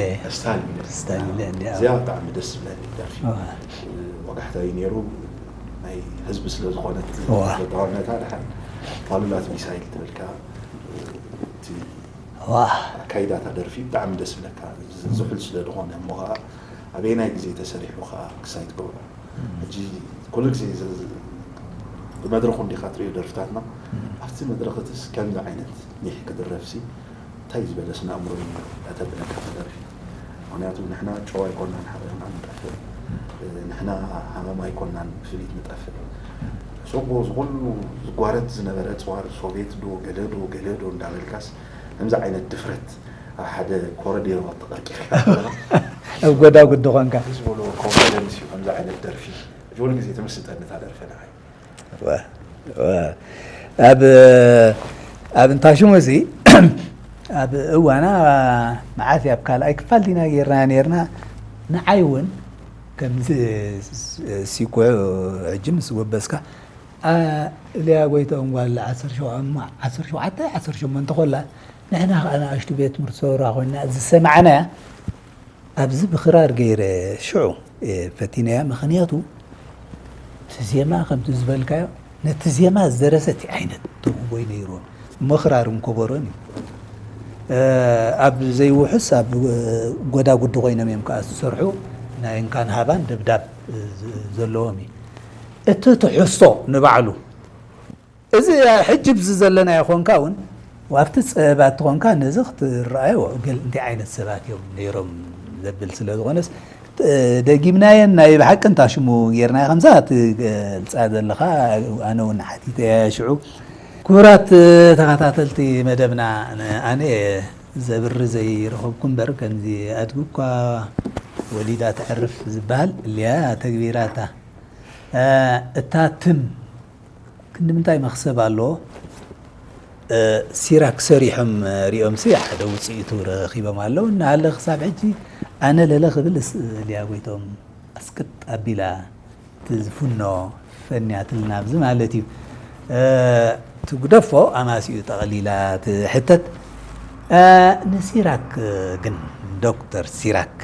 ስታሊለ እንዲያ እዚኣ ብጣዕሚ ደስ ዝብለኒ ደርፊ። ወጋሕታ እዩ ነይሩ። ናይ ህዝቢ ስለ ዝኾነት ተዋነታ ድሓን ፋሉላት ሚሳይል ትብልካ እቲ ኣካይዳታ ደርፊ ብጣዕሚ ደስ ዝብለካ። ዝሑል ስለ ዝኾነ እሞ ከዓ ኣበየናይ ግዜ ተሰሪሑ ከዓ ክሳይ ትገብሮ። ሕጂ ኩሉ ግዜ ብመድረኹ እንዲኻ ትሪኦ ደርፍታትና ኣብቲ መድረኽትስ ከምዚ ዓይነት ኒሕ ክድረፍሲ እንታይ ዝበለስ ንኣእምሮ እዩ እተብለካ ደርፊ። ምክንያቱ ንሕና ጨው ኣይኮናን ሓቢርና ንጠፍእ፣ ንሕና ሃመማ ኣይኮናን ብፍሊት ንጠፍእ። ሶጎ ዝኩሉ ዝጓረት ዝነበረ ፅዋር ሶቬት ዶ ገለ ዶ ገለ ዶ እንዳበልካስ ከምዚ ዓይነት ድፍረት ኣብ ሓደ ኮረዴሮ ተቐርቂርካ ኣብ ጎዳጉዲ ኾንካ ዝበሎ ኮንፊደንስ እዩ ከምዚ ዓይነት ደርፊ። ሕጂ ኩሉ ግዜ ተመስጠኒ እታ ደርፊ ንዓይ። ኣብ ኣብ እንታሽሙ እዚ ኣብ እዋና መዓት ኣብ ካልኣይ ክፋል ዲና ጌርና ኔርና። ንዓይ እውን ከምዚ ሲኮ ሕጂ ምስ ጎበዝካ እልያ ጎይተኦም ጓል ዓሰርተ ሸውዓተ ኮላ ንሕና ከዓ ንኣሽቱ ቤት ትምህርቲ ሰውራ ኮይና ዝሰማዕናያ ኣብዚ ብክራር ገይረ ሽዑ ፈቲነያ። ምክንያቱ እቲ ዜማ ከምቲ ዝበልካዮ ነቲ ዜማ ዝደረሰ እቲ ዓይነት ተውቦይ ነይርዎ እሞ ክራርን ኮቦሮን እዩ። ኣብ ዘይውሑስ ኣብ ጎዳጉዲ ኮይኖም እዮም ከዓ ዝሰርሑ ናይ እንካን ሃባን ደብዳብ ዘለዎም እዩ። እቲ ትሕዝቶ ንባዕሉ እዚ ሕጂ ብዚ ዘለናዮ ኾንካ እውን ኣብቲ ፀበባት ትኾንካ ነዚ ክትረኣዮ ገል እንታይ ዓይነት ሰባት እዮም ነይሮም ዘብል ስለ ዝኾነስ ደጊምናየን ናይ ብሓቂ እንታ ሽሙ ጌርናዮ ከምዛ ትገልፃ ዘለኻ ኣነ እውን ሓቲተያ ሽዑ። ክቡራት ተኸታተልቲ መደብና ኣነ ዘብሪ ዘይረኸብኩ እምበር ከምዚ ኣድጊ እኳ ወሊዳ ተዕርፍ ዝበሃል እልያ ተግቢራታ እታ ትም ንምንታይ መኽሰብ ኣለዎ? እ፣ ሲራክ ሰሪሖም ሪኦምሲ ሓደ ውፅኢቱ ረኺቦም ኣለዉ። እናሃለ ክሳብ ሕጂ ኣነ ለለ ክብል ስ-፣ ሊያ ጎይቶም ኣስቅጥ ኣቢላ ትዝፍኖ ፈንያትልና ኣብዚ ማለት እዩ። እ፣ ትጉደፎ ኣማሲኡ ጠቕሊላ ትሕተት። እ፣ ንሲራክ ግን፣ ዶክተር ሲራክ፣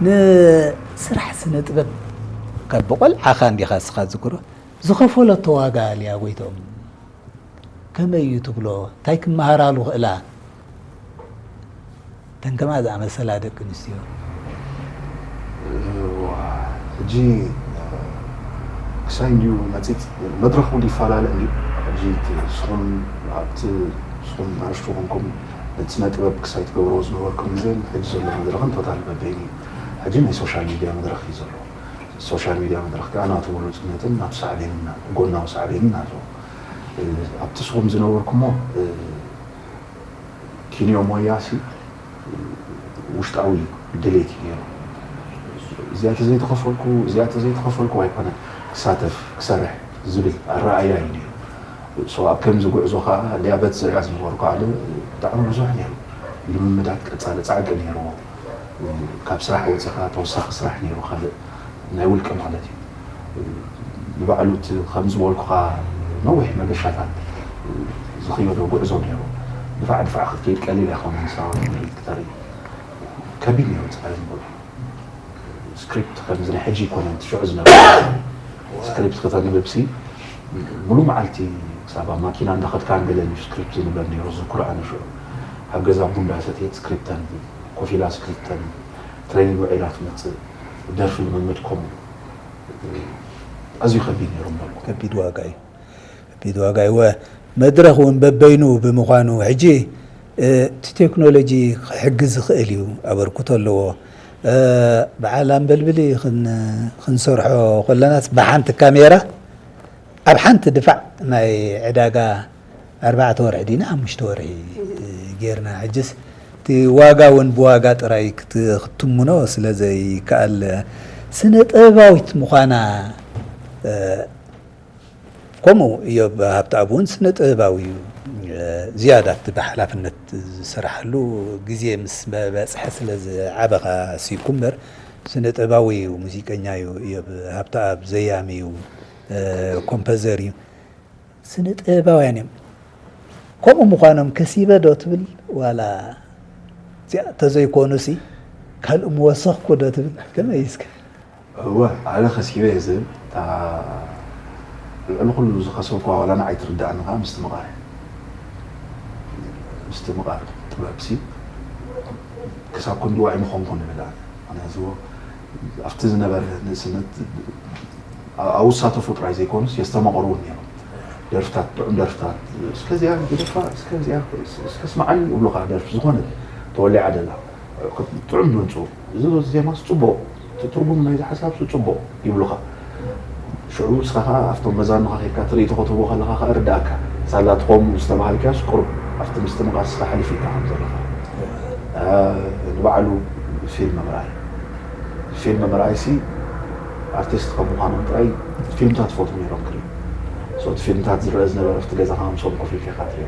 ንስራሕ ስነ ጥበብ ካብ ብቆልዓኻ እንዲኻ እስኻ ዝክሮ ዝኸፈለቶ ዋጋ ሊያ ጎይቶም ከመይ እዩ ትብሎ? እንታይ ክመሃራሉ ክእላ? እተን ከማ ዝኣመሰላ ደቂ ኣንስትዮ። እዋ፣ ሕጂ ክሳይ እንድዩ መጺጽ መድረኽ እውን ይፈላለ እንድዩ። ሕጂ እቲ ንስኹም ኣብቲ ንስኹም ንኣሽቱ ኮንኩም ነቲ ስነ ጥበብ ክሳይ ትገብርዎ ዝነበርኩም ግዜን ሕጂ ዘሎ መድረኽን ቶታል በበይኑ እዩ። ሕጂ ናይ ሶሻል ሚድያ መድረኽ እዩ ዘሎ። ሶሻል ሚድያ መድረኽ ከኣ ናቱ ብሉጽነትን ናቱ ሳዕቤንን ጎናዊ ሳዕቤንን ኣለዎ። ኣብቲ ንስኹም ዝነበርኩሞ ኪንዮ ሞያሲ ውሽጣዊ ድሌት እዩ ነይሩ። እዚኣ ተዘይተኸፈልኩ፣ እዚኣ ተዘይተኸፈልኩ ኣይኮነን ክሳተፍ፣ ክሰርሕ ዝብል ኣረኣእያ እዩ ነይሩ። So ኣብ ከምዚ ጉዕዞ ከዓ ሊያ በቲ ዝሪኣ ዝነበርኩ ኣነ ብጣዕሚ ብዙሕ ነይሩ። ልምምዳት ቀጻሊ ጻዕቂ ነይርዎ። ካብ ስራሕ ወፂኻ ተወሳኺ ስራሕ ነይሩ ካልእ ናይ ውልቂ ማለት እዩ። ንባዕሉ እቲ ከም ዝበልኩኻ ነዊሕ መገሻታት ዝኽየዶ ጉዕዞ ነይሩ። ድፋዕ ድፋዕ ክትከይድ ቀሊል ኣይኮነን። ሰባት ምርኢት ክተርኢ ከቢድ ነይሩ። ፀሓይ ዝበሉ ስክሪፕት ከምዚ ናይ ሕጂ ኣይኮነን። እቲ ሽዑ ዝነበረ ስክሪፕት ከተንብብሲ ሙሉ መዓልቲ ክሳብ ኣብ ማኪና እንዳኸድካ ንገለ እዩ ስክሪፕት ዝንበብ ነይሩ። ዝዝክሮ ኣነ ሽዑ ኣብ ገዛ ቡንዳ ሰትየት ስክሪፕት ተንብብ፣ ኮፍ ኢላ ስክሪፕት ተንብብ፣ ትሬኒንግ ውዒላ ትመፅእ፣ ደርፊ ልምምድ ከምኡ። ኣዝዩ ከቢድ ነይሩ እምበልኩ። ከቢድ ዋጋ እዩ። ከቢድ ዋጋ እዩ። ወ-፣ መድረኽ እውን በበይኑ ብምዃኑ ሕጂ፣ እ፣ እቲ ቴክኖሎጂ ክሕግዝ ዝኽእል እዩ፣ ኣበርክቶ ኣለዎ። እ፣ በዓል ኣንበልብሊ ክን-፣ ክንሰርሖ ከለናስ ብሓንቲ ካሜራ ኣብ ሓንቲ ድፋዕ ናይ ዕዳጋ ኣርባዕተ ወርሒ ዲና ሓሙሽተ ወርሒ ጌርና። ሕጅስ እቲ ዋጋ እውን ብዋጋ ጥራይ ክት-፣ ክትትምኖ ስለ ዘይከኣል ስነ ጥበባዊት ምዃና፣ እ፣ ከምኡ እዮብ ሃብተኣብ እውን ስነ ጥበባዊ እዩ። እ፣ ዝያዳ እቲ ብሓላፍነት ዝስርሓሉ ግዜ ምስ በ-፣ በጽሐ ስለ ዝዓበኻ ሲኩ እምበር ስነ ጥበባዊ እዩ፣ ሙዚቀኛ እዩ። እዮብ ሃብተኣብ ዘያሚ እዩ፣ እ፣ ኮምፖዘር እዩ። ስነ ጥበባውያን እዮም። ከምኡ ምዃኖም ከሲበ ዶ ትብል ዋላ እዚኣ ተዘይኮኑሲ ካልእ ምወሰኽኩ ዶ ትብል? ከመይ እስከ? እወ፣ ኣነ ከሲበ እየ ዝብል። እታ ልዕሊ ኩሉ ዝኸሰብኩዋ ዋላ ንዓይ ትርድኣኒ ከኣ ምስትምቓር እያ። ምስትምቓር ጥበብሲ ክሳብ ክንድኡ ኣይምኾንኩን እብል ኣነ። ምኽንያቱ ኣብቲ ዝነበረ ንእስነት ኣብኡ ዝሳተፉ ጥራይ ዘይኮኑስ የስተማቕሩ እውን ነይሮም። ደርፍታት፣ ጥዑም ደርፍታት፣ እስከ እዚኣ ግደፋ፣ እስከ እዚኣ፣ እስከ ስምዓኒ ይብሉኻ። ደርፊ ዝኾነ ተወሊዓ ደላ ጥዑም ድምፁ፣ እዚ ዜማስ ጽቡቕ፣ እቲ ትርጉም ናይዚ ሓሳብስ ጽቡቕ ይብሉኻ። ሽዑ ንስኻ ኸኣ ኣብቶም መዛኑኻ ኬድካ ትርኢት ከተህቦ ከለኻ ኸኣ ይርድኣካ። ሳላ እቲ ከምኡ ዝተባሃልካዮስ ቁሩብ ኣብቲ ምስትምቓር ንስኻ ሕልፍ ኢልካ ከም ዘለኻ። እ፣ ንባዕሉ ፊልም ምርኣይ፣ ፊልም ምርኣይሲ ኣርቲስት ከም ምዃኖም ጥራይ ፊልምታት ይፈትዉ ነይሮም ክርእዩ። So እቲ ፊልምታት ዝረአ ዝነበረ ኣብቲ ገዛኻ ምስኦም ኮፍ ኢልካ ኢኻ ትርእዮ።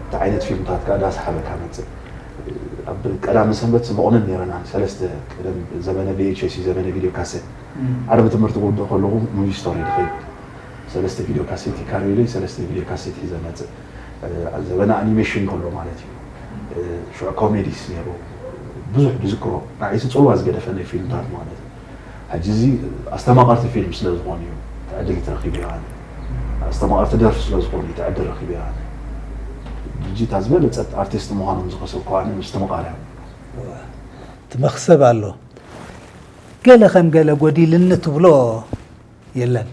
እቲ ዓይነት ፊልምታት ከኣ ዳሰሓበካ መጽእ። ኣብ ቀዳመ ሰንበት መቑነን ነይረና፣ ሰለስተ፣ ቀደም ዘመነ ቪ ኤች ኤስ እዩ፣ ዘመነ ቪድዮ ካሴት። ዓርቢ ትምህርቲ ክውድእ ከለኹ ሙቪ ስቶር እየ ዝኸይድ። ሰለስተ ቪድዮ ካሴት ይካረዩለይ፣ ሰለስተ ቪድዮ ካሴት ሒዘ መጽእ። ዘበነ ኣኒሜሽን ከሎ ማለት እዩ። ሽዑ ኮሜዲስ ነይሩ። ብዙሕ ዝዝክሮ፣ ንዓይሲ ጽልዋ ዝገደፈለይ ፊልምታት ማለት እዩ። ሕጂ እዚ ኣስተማቐርቲ ፊልም ስለ ዝኾኑ እዩ እቲ ዕድል ተረኺቡ ኣነ። ኣስተማቐርቲ ደርፊ ስለ ዝኾኑ እዩ እቲ ዕድል ረኺቡ ኣነ። ድርጅታ ዝበለጸት ኣርቲስት ምዃኖም ዝኸሰብኩ ኣነ ምስትምቓር እያ። እቲ መኽሰብ ኣሎ። ገለ ከም ገለ ጎዲልኒ ትብሎ የለን።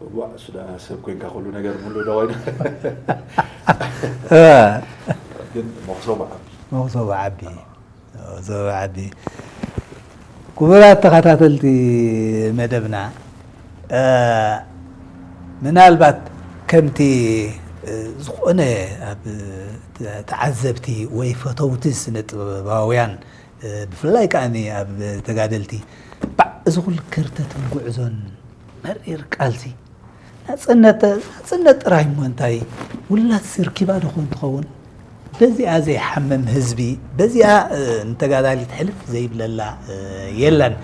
እዋእ፣ እሱ ደኣ ሰብ ኮይንካ ኩሉ ነገር ሙሉ ዶ ኮይኑ? እ። ግን መኽሰቡ ዓቢ። መኽሰቡ ዓቢ። መኽሰቡ ዓቢ። ክቡራት ተኸታተልቲ መደብና፣ እ፣ ምናልባት ከምቲ፣ እ፣ ዝኾነ ኣብ ተ-፣ ተዓዘብቲ ወይ ፈተውቲ ስነ ጥበባውያን፣ እ፣ ብፍላይ ከኣ ኣብ ተጋደልቲ፣ ባዕ፣ እዚ ኩሉ ከርተትን ጉዕዞን መሪር ቃልሲ ናጽነት ናጽነት ጥራይ እሞ እንታይ ውላድ ስርኪባ ዶ ኮን ትኸውን? በዚኣ ዘይሓምም ህዝቢ፣ በዚኣ፣ እ፣ ንተጋዳሊት ሕልፍ ዘይብለላ፣ እ፣ የለን።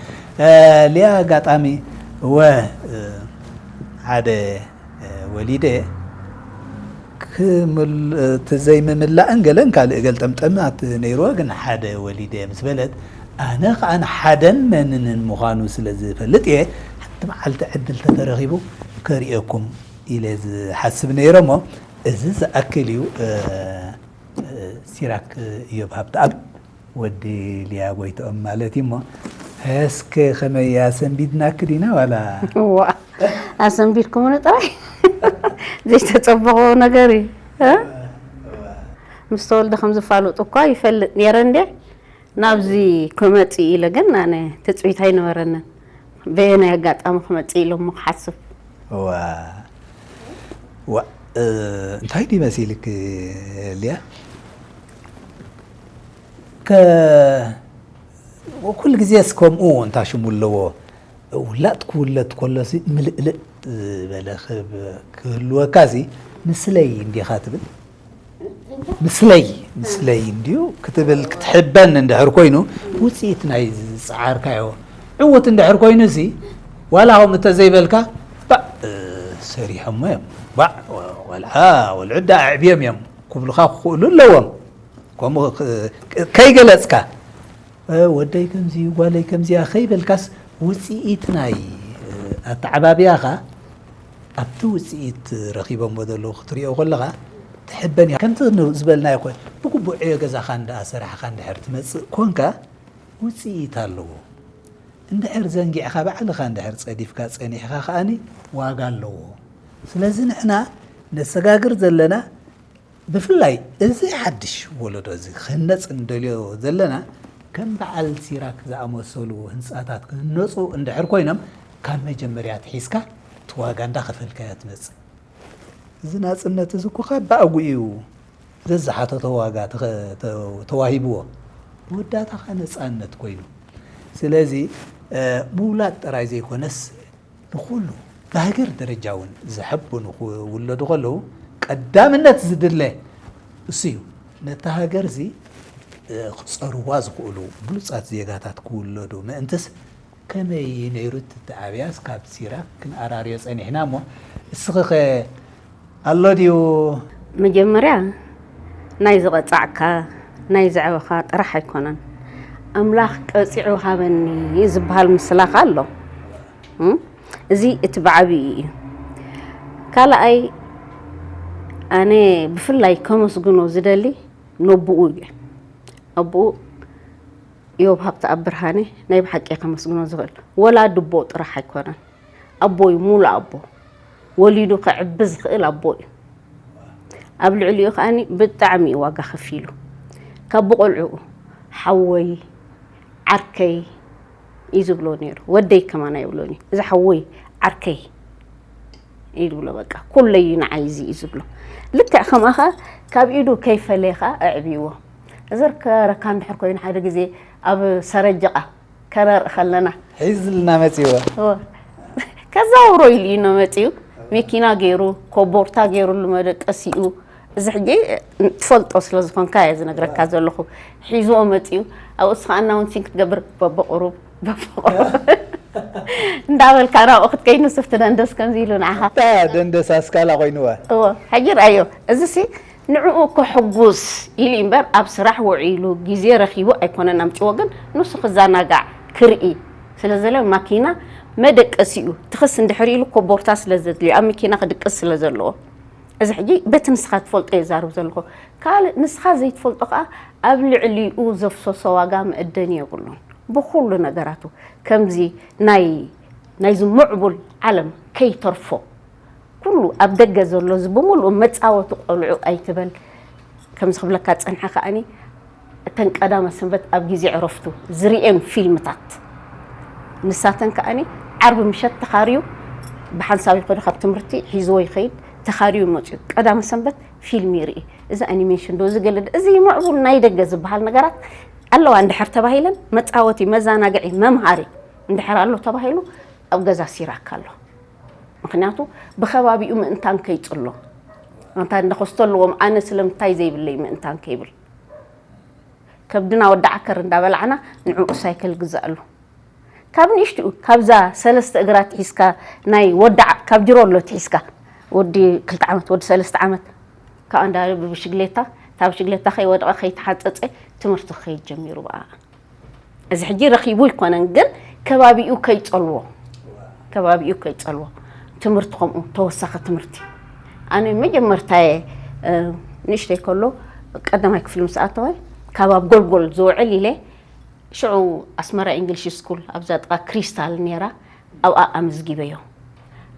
እ፣ ሊያ ኣጋጣሚ እወ፣ እ፣ ሓደ፣ እ፣ ወሊደ ክምል-፣ እቲ ዘይምምላእን ገለን ካልእ ገልጠምጠማት ነይርዋ፣ ግን ሓደ ወሊደ ምስ በለት፣ ኣነ ኸኣ ንሓደን ነንንን ምዃኑ ስለ ዝፈልጥ እየ፣ ሓንቲ መዓልቲ ዕድል ተተረኺቡ ከርእየኩም ኢለ ዝሓስብ ነይረ እሞ፣ እዚ ዝኣክል እዩ። እ፣ እ፣ ሲራክ እዮብ ሃብተኣብ ወዲ ሊያ ጎይትኦም ማለት እዩ እሞ፣ እስከ ከመይ ኣሰንቢድናኪ ዲና ዋላ? እዋ፣ ኣሰንቢድኩምኒ ጥራይ ዘይተጸበኹዎ ነገር እዩ። እ? ምስ ተወልደ ከም ዝፋለጡ እኳ ይፈልጥ ነይረ እንዴ፣ ናብዚ ክመጽእ ኢለ ግን ኣነ ትጽቢት ኣይነበረንን። በየናይ ኣጋጣሚ ክመጽእ ኢለ እሞ ክሓስብ። ዋ፣ ዋ፣ እ፣ እንታይ ድዩ መሲልክ ሊያ? ከ-፣ ኩሉ ግዜስ ከምኡ እንታ ሽሙ ኣለዎ። ውላድ ክውለድ ከሎሲ ምልእልእ ዝበለ ክብ-፣ ክህልወካሲ ምስለይ እንዲኻ ትብል። ምስለይ፣ ምስለይ እንድዩ ክትብል ክትሕበን እንድሕር ኮይኑ፣ ውጽኢት ናይ ዝጸዓርካዮ ዕዉት እንድሕር ኮይኑሲ፣ ዋላ ከምኡ እንተዘይበልካ፣ ባእ፣ ሰሪሖሞ እዮም፣ ባእ፣ ቆልዓ፣ ቆልዑ ደኣ ኣዕብዮም እዮም ክብሉኻ ክኽእሉ ኣለዎም። ከምኡ ክ-፣ ከይገለጽካ፣ እ፣ ወደይ ከምዚ እዩ፣ ጓለይ ከምዚያ ከይበልካስ፣ ውጽኢት ናይ፣ እ፣ ኣተዓባብያኻ ኣብቲ ውጽኢት ረኺቦሞ ዘለዉ ክትሪኦ ከለኻ ትሕበን ኢኻ። ከምቲ ን-፣ ዝበልናዮ ኮ-፣ ብግቡእ ዕዮ ገዛኻ እንዳ ሰራሕኻ እንድሕር ትመጽእ ኮንካ፣ ውጽኢት ኣለዎ። እንድሕር ዘንጊዕኻ፣ ባዕልኻ እንድሕር ጸዲፍካ ጸኒሕኻ ከኣኒ ዋጋ ኣለዎ። ስለዚ ንሕና ነሰጋግር ዘለና፣ ብፍላይ እዚ ሓድሽ ወለዶ እዚ ክህነጽ እንደልዮ ዘለና፣ ከም በዓል ሲራክ ዝኣመሰሉ ህንጻታት ክህነጹ እንድሕር ኮይኖም፣ ካብ መጀመርያ ኣትሒዝካ እቲ ዋጋ እንዳኸፈልካዮ ትመጽእ። እዚ ናጽነት እዚ እኮ ካብ ብኣግኡ እዩ ዘዝሓተቶ ዋጋ ተኸ-፣ ተ-፣ ተዋሂብዎ። መወዳእታ ኸኣ ነጻነት ኮይኑ። ስለዚ፣ እ፣ ምውላድ ጥራይ ዘይኮነስ፣ ንኹሉ ብሃገር ደረጃ እውን ዝሐብኑ ክውለዱ ከለዉ፣ ቀዳምነት ዝድለ እሱ እዩ። ነታ ሃገር እዚ፣ እ፣ ክጸርዋ ዝኽእሉ ብሉጻት ዜጋታት ክውለዱ ምእንትስ፣ ከመይ ነይሩ እቲ ኣተዓብያስ ካብ ሲራክ ክንኣራርዮ ጸኒሕና እሞ፣ እስኺኸ ኣሎ ድዩ? መጀመርያ ናይ ዝቐጻዕካ፣ ናይ ዘዕበኻ ጥራሕ ኣይኮነን። ኣምላኽ ቀጺዑ ሃበኒ ዝበሃል ምስላ ከኣ ኣሎ። እም? እዚ እቲ ብዓብዪ እዩ። ካልኣይ፣ ኣነ ብፍላይ ከመስግኖ ዝደሊ ነቦኡ እየ። ኣቦኡ እዮብ ሃብተኣብ ብርሃነ ናይ ብሓቂ ከመስግኖ ዝኽእል። ወላ ድቦ ጥራሕ ኣይኮነን። ኣቦ እዩ፣ ሙሉእ ኣቦ። ወሊዱ ከዕቢ ዝኽእል ኣቦ እዩ። ኣብ ልዕሊኡ ከኣኒ ብጣዕሚ እዩ ዋጋ ከፊሉ። ካብ ብቆልዕኡ ሓወይ፣ ዓርከይ እዩ ዝብሎ ነይሩ። ወደይ ከማን ኣይብሎን እዩ። እዚ ሓወይ፣ ዓርከይ እዩ ዝብሎ። በቃ፣ ኩለይ እዩ ንዓይ እዚ እዩ ዝብሎ። ልክዕ ከምኣ ከኣ ካብ ኢዱ ከይፈለየ ከኣ ኣዕብይዎ። እዚ ርከ-፣ ረካ እንድሕር ኮይኑ ሓደ ግዜ ኣብ ሰረጀቓ ከነርኢ ከለና ሒዝልና መጺዎ። እወ። ከዛውሮ ኢሉ እዩ መጺኡ። መኪና ገይሩ፣ ኮቦርታ ገይሩሉ መደቀሲኡ። እዚ ሕጂ ትፈልጦ ስለ ዝኾንካ እየ ዝነግረካ ዘለኹ። ሒዝዎ መጺኡ። ኣብኡ እስኻ ኣናውንሲንግ ክትገብር በብቑሩብ፣ በብቑሩብ እንዳበልካ ናብኡ ክትከይድ ንሱ ኣብቲ ደንደስ ከምዚ ኢሉ ንዓኻ። እታ ደንደስ ኣስካላ ኮይንዋ። እወ፣ ሕጂ ረኣዮ። እዚሲ ንዕኡ ከሕጉስ ኢሉ እምበር ኣብ ስራሕ ውዒሉ ግዜ ረኺቡ ኣይኮነን ኣምጺዎ፣ ግን ንሱ ክዘናጋዕ ክርኢ ስለ ዘለ ማኪና መደቀሲኡ ትኽስ እንድሕር ኢሉ ኮቦርታ ስለ ዘድልዮ ኣብ መኪና ክድቅስ ስለ ዘለዎ፣ እዚ ሕጂ በቲ ንስኻ ትፈልጦ እየ ዛርብ ዘለኹ። ካልእ ንስኻ ዘይትፈልጦ ከኣ ኣብ ልዕሊኡ ዘፍሰሶ ዋጋ መእደኒ የብሉን። ብኹሉ ነገራቱ ከምዚ ናይ ናይዚ ምዕቡል ዓለም ከይተርፎ ኩሉ ኣብ ደገ ዘሎ እዚ ብምሉኡ መጻወቲ ቆልዑ ኣይትበል። ከምዚ ክብለካ ዝጸንሐ ከኣኒ፣ እተን ቀዳመ ሰንበት ኣብ ግዜ ዕረፍቱ ዝርእየን ፊልምታት፣ ንሳተን ከኣኒ ዓርቢ ምሸት ተኻርዩ ብሓንሳብ ይኸዱ፣ ካብ ትምህርቲ ሒዝዎ ይኸይድ፣ ተኻርዩ መጺኡ ቀዳመ ሰንበት ፊልም ይርኢ። እዚ ኣኒሜሽን ዶ፣ እዚ ገለ ዶ፣ እዚ ምዕቡል ናይ ደገ ዝበሃል ነገራት ኣለዋ እንድሕር ተባሂለን፣ መጻወቲ፣ መዘናግዒ፣ መምሃሪ እንድሕር ኣሎ ተባሂሉ፣ ኣብ ገዛ ሲራክ ኣሎ። ምኽንያቱ ብኸባቢኡ ምእንታን ከይጽሎ፣ ኣንታ እንዳ ኮስቶ ኣለዎም፣ ኣነ ስለምንታይ ዘይብለይ ምእንታን ከይብል፣ ከብድና ወዲ ዓከር እንዳበላዕና ንዕኡ ሳይክል ግዛእሉ። ካብ ንእሽትኡ፣ ካብዛ ሰለስተ እግራ ትሒዝካ፣ ናይ ወዲ ዓ-፣ ካብ ጅሮሎ ትሒዝካ፣ ወዲ ክልተ ዓመት፣ ወዲ ሰለስተ ዓመት፣ ካብኣ እንዳ ብብሽግሌታ፣ እታ ብሽግሌታ ከይወደቐ ከይተሓጸጸ ትምህርቲ ክኸይድ ጀሚሩ ብኣ። እዚ ሕጂ ረኺቡ ኣይኮነን፣ ግን ከባቢኡ ከይጸልዎ፣ ከባቢኡ ከይጸልዎ፣ ትምህርቲ ከምኡ ተወሳኺ ትምህርቲ። ኣነ መጀመርታየ፣ እ፣ ንእሽተይ ከሎ ቀዳማይ ክፍሊ ምስ ኣተወ፣ ካብ ኣብ ጎልጎል ዝውዕል ኢለ፣ ሽዑ ኣስመራ ኢንግሊሽ ስኩል ኣብዛ ጥቓ ክሪስታል ነይራ፣ ኣብኣ ኣመዝጊበዮ።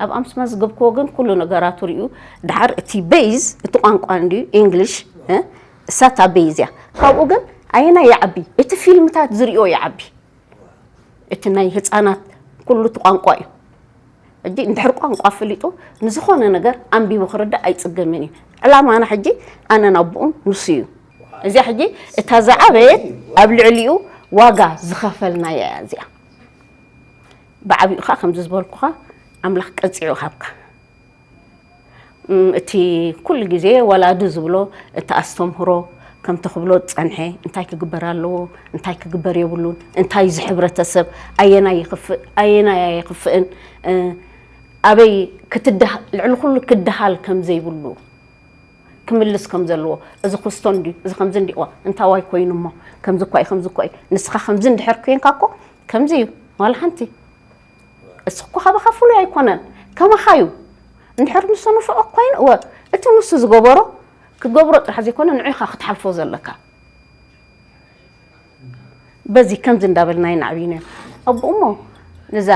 ኣብኣ ምስ መዝገብክዎ ግን ኩሉ ነገራቱ ርእዩ፣ ድሓር እቲ ቤዝ፣ እቲ ቋንቋ እንድዩ ኢንግሊሽ፣ እ፣ እሳ እታ ቤዝ እያ። ካብኡ ግን ኣየናይ ይዓቢ? እቲ ፊልምታት ዝርእዮ ይዓቢ። እቲ ናይ ህጻናት ኩሉ እቲ ቋንቋ እዩ። ሕጂ እንድሕር ቋንቋ ፈሊጡ ንዝኾነ ነገር ኣንቢቡ ክርዳእ ኣይጽገምን እዩ። ዕላማና ሕጂ ኣነን ኣቦኡን ንሱ እዩ። እዚኣ ሕጂ እታ ዝዓበየት ኣብ ልዕሊኡ ዋጋ ዝኸፈልናያ እያ እዚኣ። ብዓቢኡ ኸኣ ከምዚ ዝበልኩኻ ኣምላኽ ቀጺዑ ሃብካ። እም፣ እቲ ኩሉ ግዜ ወላዲ ዝብሎ፣ እቲ ኣስተምህሮ ከምቲ ክብሎ ዝጸንሐ፣ እንታይ ክግበር ኣለዎ፣ እንታይ ክግበር የብሉን፣ እንታይ እዚ ሕብረተሰብ፣ ኣየናይ ይኽፍእ፣ ኣየናይ ኣየኽፍእን፣ እ፣ ኣበይ ክትደህ-፣ ልዕሊ ኩሉ ክደሃል ከም ዘይብሉ፣ ክምልስ ከም ዘለዎ፣ እዚ ክስቶ እንድዩ፣ እዚ ከምዚ እንድዩ፣ እዋ፣ እንታዋይ ኮይኑ እሞ፣ ከምዚ እኳ እዩ፣ ከምዚ እኳ እዩ፣ ንስኻ ከምዚ እንድሕር ኮይንካ እኮ፣ ከምዚ እዩ፣ ዋላ ሓንቲ። እሱ እኮ ካባኻ ፍሉይ ኣይኮነን፣ ከማኻ እዩ። እንድሕር ንሱ ንፉዕ ኮይኑ፣ እወ፣ እቲ ንሱ ዝገበሮ ክገብሮ ጥራሕ ዘይኮነ፣ ንዑ ኢኻ ክትሓልፎ ዘለካ። በዚ ከምዚ እንዳበልና ኢና ዓብይና። ኣቦኡ እሞ ነዛ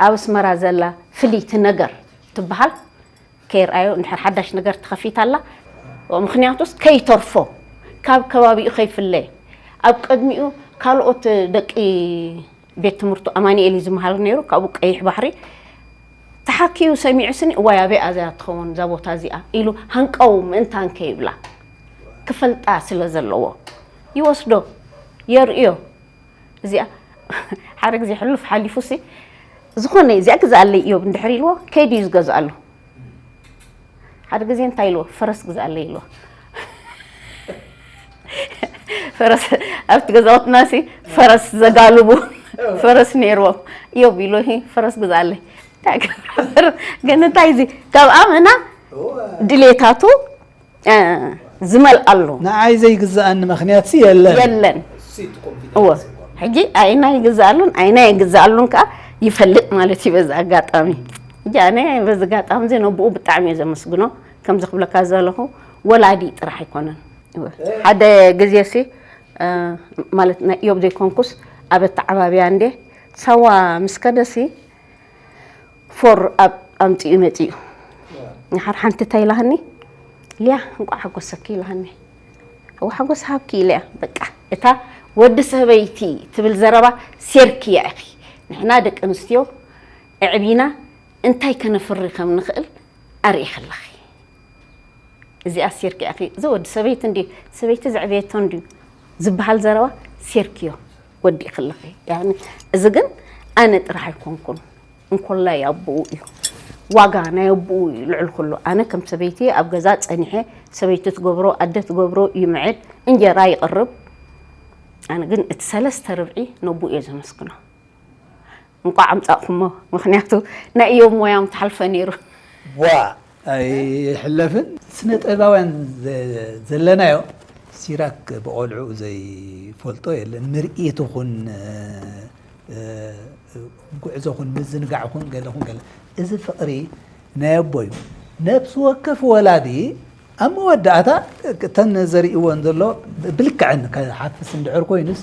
ኣብ ኣስመራ ዘላ ፍልይቲ ነገር ትበሃል ከይርኣዮ፣ እንድሕር ሓዳሽ ነገር ተኸፊታ ኣላ፣ ምኽንያቱስ ከይተርፎ፣ ካብ ከባቢኡ ከይፍለ፣ ኣብ ቅድሚኡ ካልኦት ደቂ ቤት ትምህርቱ ኣማኑኤል እዩ ዝመሃር ነይሩ፣ ካብኡ ቀይሕ ባሕሪ ተሓኪዩ ሰሚዑ ስኒ፣ እዋይ ኣበይ እያ እዚኣ ትኸውን እዛ ቦታ እዚኣ ኢሉ ሃንቀው ምእንታን ከይብላ ክፈልጣ ስለ ዘለዎ ይወስዶ የርእዮ። እዚኣ ሓደ ግዜ ሕሉፍ ሓሊፉ ሲ ዝኾነ እዚኣ ግዛኣለይ እዮብ እንድሕር ኢልዎ ከይዱ እዩ ዝገዝኣሉ። ሓደ ግዜ እንታይ ኢልዎ? ፈረስ ግዛኣለይ ኢልዎ። ፈረስ ኣብቲ ገዛውትና ሲ ፈረስ ዘጋልቡ ፈረስ ነይርዎም። እዮብ ኢሎ፣ "ሂ፣ ፈረስ ግዛኣለይ." እንታይ ክገብር? ግን እንታይ እዚ ካብ ኣመና ድሌታቱ፣ እ፣ ዝመልኣሉ ንዓይ ዘይግዛኣኒ ምኽንያት ሲ የለን። የለን። እወ። ሕጂ ኣይና ይግዛኣሉን ኣይና ይግዛኣሉን ከኣ ይፈልጥ ማለት እዩ በዚ ኣጋጣሚ። ሕጂ ኣነ በዚ ኣጋጣሚ እዚ ነብኡ ብጣዕሚ እየ ዘመስግኖ። ከምዚ ክብለካ ዘለኹ ወላዲ ጥራሕ ኣይኮነን። እወ። ሓደ ግዜ ሲ፣ እ፣ ማለት ናይ እዮብ ዘይኮንኩስ ኣብ ኣተዓባብያ እንዴ ሳዋ ምስ ከደሲ ፎር ኣብ ኣምጺኡ መጺኡ። ንሓር ሓንቲ እንታይ ኢላሃኒ? "ሊያ፣ እንቋዕ ሓጎሰኪ" ኢላሃኒ። "እወ፣ ሓጎስ ሃብኪ" ኢለያ። በቃ፣ እታ ወዲ ሰበይቲ ትብል ዘረባ ሴርክያ ኢኺ። ንሕና ደቂ ኣንስትዮ ኣዕቢና እንታይ ከነፍሪ ከም ንኽእል ኣርእኺ ኣለኺ። እዚኣ ሴርክያ ኢኺ። እዚ ወዲ ሰበይቲ እንድዩ፣ ሰበይቲ ዘዕበየቶ እንድዩ ዝበሃል ዘረባ ሴርክዮ ወዲእኽለኺ። ያኒ፣ እዚ ግን ኣነ ጥራሕ ኣይኮንኩን። እንኮላይ ኣቦኡ እዩ። ዋጋ ናይ ኣቦኡ እዩ ልዑል ኩሉ። ኣነ ከም ሰበይቲ ኣብ ገዛ ጸኒሐ፣ ሰበይቲ ትገብሮ፣ ኣደ ትገብሮ ይምዕድ፣ እንጀራ ይቕርብ። ኣነ ግን እቲ ሰለስተ ርብዒ ነቦኡ እየ ዘመስግኖ። እንቋዕ ኣምጻእኩሞ፣ ምኽንያቱ ናይ እዮም ሞያ ምትሓልፈ ነይሩ። ዋ፣ ኣይሕለፍን። ስነ ጥበባውያን ዘ-፣ ዘለናዮ ሲራክ ብቖልዕኡ ዘይፈልጦ የለን። ምርኢት ይኹን፣ እ፣ እ፣ ጉዕዞ ኹን፣ ምዝንጋዕ ኹን፣ ገለ ኹን ገለ። እዚ ፍቕሪ ናይ ኣቦ እዩ። ነፍሲ ወከፍ ወላዲ ኣብ መወዳእታ እተን ዘርእይወን ዘሎ ብልክዐን ክሓፍስ እንድሕር ኮይኑስ፣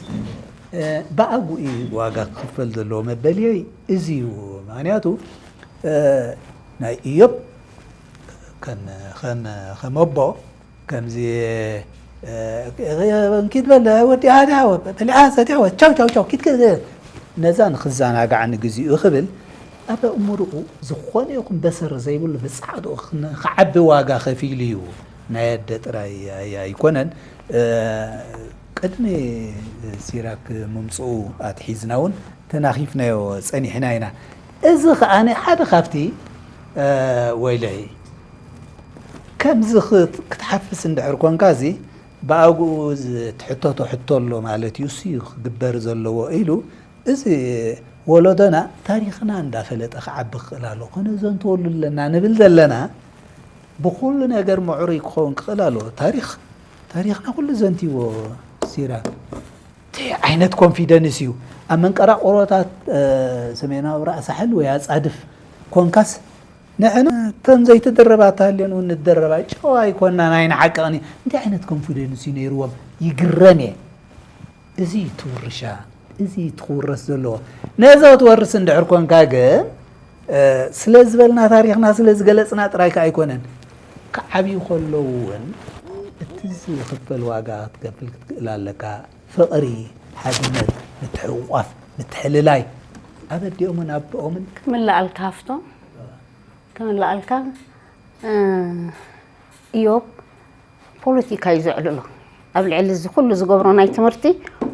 እ፣ ብኣግኡ እዩ ዋጋ ክኽፈል ዘለዎ መበልየይ እዚ እዩ። ምኽንያቱ፣ እ፣ ናይ ኢዮብ ከም፣ ከም፣ ከም ኣቦ ከምዚ፣ እ፣ እ፣ እንኪድ በል ወዲ፣ ሃዲ ሃወ፣ በሊዓ፣ ሰቲያ፣ ወ-፣ ቻው፣ ቻው፣ ቻው፣ ኪድ፣ ኪድ፣ ነዛ ንኽዘናጋዕ ንግዚኡ ክብል ኣብ ኣእምሮኡ ዝኾነ ይኹን በሰር ዘይብሉ ብጻዕድኡ ክን-፣ ክዓቢ ዋጋ ከፊሉ እዩ። ናይ ኣደ ጥራይ ኣይ-፣ ኣይኮነን። እ፣ ቅድሚ ሲራክ ምምጽኡ ኣትሒዝና እውን ተናኺፍናዮ ጸኒሕና ኢና። እዚ ኸኣ ሓደ ካብቲ እ፣ ወይለይ፣ ከምዚ ክት-፣ ክትሓፍስ እንድሕር ኮንካ፣ እዚ ብኣግኡ ዝትሕተቶ ሕቶ ኣሎ ማለት እዩ፣ እሱ እዩ ክግበር ዘለዎ ኢሉ፣ እዚ ወለዶና ታሪኽና እንዳፈለጠ ክዓቢ ክኽእል ኣሎ። ኮነ ዘንተወሉ ኣለና ንብል ዘለና፣ ብኹሉ ነገር ምዕሩይ ክኸውን ክኽእል ኣለዎ። ታሪኽ፣ ታሪኽና ኩሉ ዘንትይዎ፣ ሲራ። እንታይ ዓይነት ኮንፊደንስ እዩ? ኣብ መንቀራቕሮታት፣ እ፣ ሰሜናዊ ራእሲ ሓል ወይ ኣጻድፍ ኮንካስ፣ ንሕና እተን ዘይተደረባ ተሃልየን እውን ንደረባ፣ ጨዋ ኣይኮናን፣ ኣይንሓቅቕን እዩ። እንታይ ዓይነት ኮንፊደንስ እዩ ነይርዎም? ይግረም እየ። እዚ እዩ እቲ ውርሻ፣ እዚ እዩ እቲ ክውረስ ዘለዎ። ነዚ ክትወርስ እንድሕር ኮንካ ግን፣ እ፣ ስለ ዝበልና፣ ታሪኽና ስለ ዝገለጽና ጥራይ ከኣ ኣይኮነን። ክዓብዩ ከለዉ እውን እቲ ዝኽፈል ዋጋ ክትከፍል ክትክእል ኣለካ። ፍቕሪ፣ ሓድነት፣ ምትሕቑቋፍ፣ ምትሕልላይ ኣብ ኣዲኦምን ኣቦኦምን። ክምልኣልካ ሃፍቶም፣ ክምልኣልካ፣ እ፣ ኢዮብ ፖለቲካ እዩ ዘዕልሎ። ኣብ ልዕሊ እዚ ኩሉ ዝገብሮ ናይ ትምህርቲ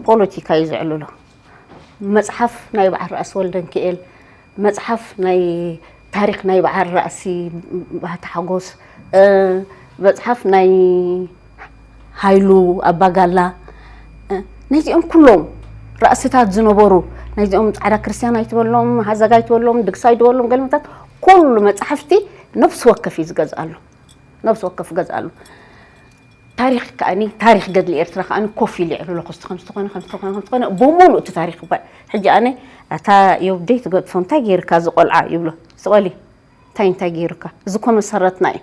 ፖለቲካ እዩ ዘዕልሎ። መጽሓፍ ናይ በዓል ራእሲ ወልደንኪኤል፣ መጽሓፍ ናይ ታሪኽ ናይ በዓል ራእሲ ባህታ ሓጎስ፣ እ፣ መጽሓፍ ናይ ሃይሉ ኣባጋላ፣ እ፣ ናይዚኦም ኩሎም ራእስታት ዝነበሩ፣ ናይዚኦም ጻዕዳ ክርስትያን ኣይትበሎም፣ ሃዛግ ኣይትበሎም፣ ድግስ ኣይትበሎም፣ ገለመታት፣ ኩሉ መጻሕፍቲ ነፍሲ ወከፍ እዩ ዝገዝኣሉ። ነፍሲ ወከፍ ገዝኣሉ። ታሪኽ ከኣኒ፣ ታሪኽ ገድሊ ኤርትራ ከኣኒ ኮፍ ኢሉ የዕልሎ፣ ክስቲ ከም ዝተኾነ፣ ከም ዝተኾነ፣ ከም ዝተኾነ፣ ብምሉእ እቲ ታሪኽ እባ። ሕጂ ኣነ፣ "ኣታ ዮብ ደይ ትገድፎ፣ እንታይ ገይርካ እዚ ቆልዓ?" ይብሎ። "ስቐሊ፣ እንታይ፣ እንታይ ገይርካ? እዚ እኮ መሰረትና እዩ።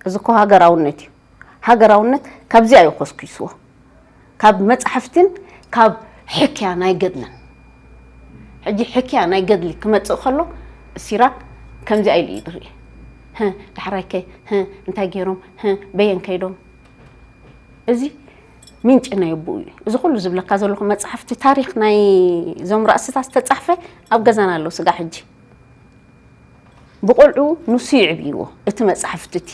እዚ እኮ ሃገራውነት እዩ። ሃገራውነት ካብዚኣ እዩ ኮስኪስዎ። ካብ መጻሕፍትን ካብ ሕክያ ናይ ገድልን." ሕጂ ሕክያ ናይ ገድሊ ክመጽእ ከሎ፣ ሲራክ ከምዚኣ ኢሉ እዩ ዝርኢ። "ህ፣ ዳሕራይ ከ፣ ህ፣ እንታይ ገይሮም? ህ፣ በየን ከይዶም?" እዚ ምንጪ ናይ ኣቦኡ እዩ። እዚ ኩሉ ዝብለካ ዘለኹ መጻሕፍቲ ታሪኽ ናይ እዞም ራእስታት ዝተጻሕፈ ኣብ ገዛና ኣሎ ስጋዕ ሕጂ። ብቆልዑ ንሱ ይዕብይዎ፣ እቲ መጻሕፍቲ እቲ።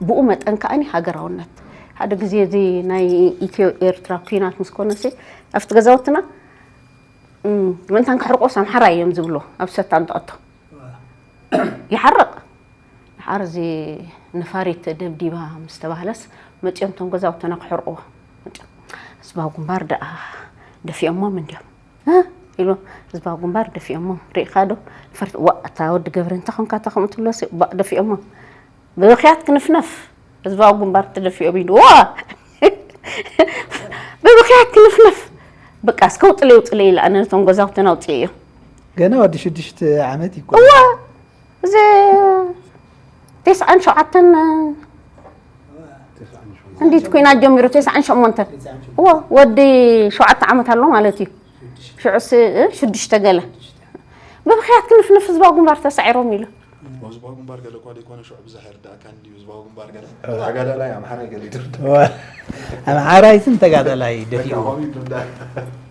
ብኡ መጠን ከኣኒ ሃገራውነት። ሓደ ግዜ እዚ ናይ ኢትዮ ኤርትራ ኲናት ምስ ኮነሲ፣ ኣብቲ ገዛውትና፣ እም፣ ምእንታን ከሕርቆስ ኣምሓራይ እዮም ዝብሎ፣ ኣብ ሰታ እንተኣቶ። ይሓርቕ። ድሓር እዚ ነፋሪት ደብዲባ ምስ ተባህለስ፣ መጺኦም እቶም ገዛውትና ክሕርቕዎ። መጺኦም፣ "ህዝባዊ ግንባር ደኣ ደፊኦሞም እንድዮም?" "እ?" ኢሉ፣ "ህዝባዊ ግንባር ደፊኦሞም። ርኢኻ ዶ? ፈርት-፣ ዋእ፣ እታ ወዲ ገብረ እንተኾንካ፣ እታ ከምኡ ትብሎሲ፣ ባእ፣ ደፊኦሞም። ብብኽያት ክንፍነፍ፣ ህዝባዊ ግንባር ተደፊኦም" ኢሉ። ዋ! ብብኽያት ክንፍነፍ። በቃ፣ እስከ ውጥለይ፣ ውጥለይ ኢለ፣ ኣነ ነቶም ገዛውትና ኣውፅኤ እዮም። ገና ወዲ ሽዱሽተ ዓመት ይኮን። እዋ! እዚ ተስዓን ሸውዓተን እንዴት ኮይና ጀሚሩ፣ ተስዓን ሸሞንተን። እዎ፣ ወዲ ሸውዓተ ዓመት ኣሎ ማለት እዩ። ሽዑስ፣ እ፣ ሽዱሽተ ገለ። ብብኽያት ክንፍንፍ ህዝባዊ ግንባር ተሳዒሮም ኢሉ። ህዝባዊ ግንባር ገለ እኳ ዘይኮነ ሽዑ ብዛሕ ይርዳእካ እንድዩ። ህዝባዊ ግንባር ገለ ተጋዳላይ ኣምሓራይ ገለ ይድርዳ። እዋ፣ ኣምሓራይስን ተጋዳላይ ደፊኡ። በቃ፣ ከምኡ ይድርዳ።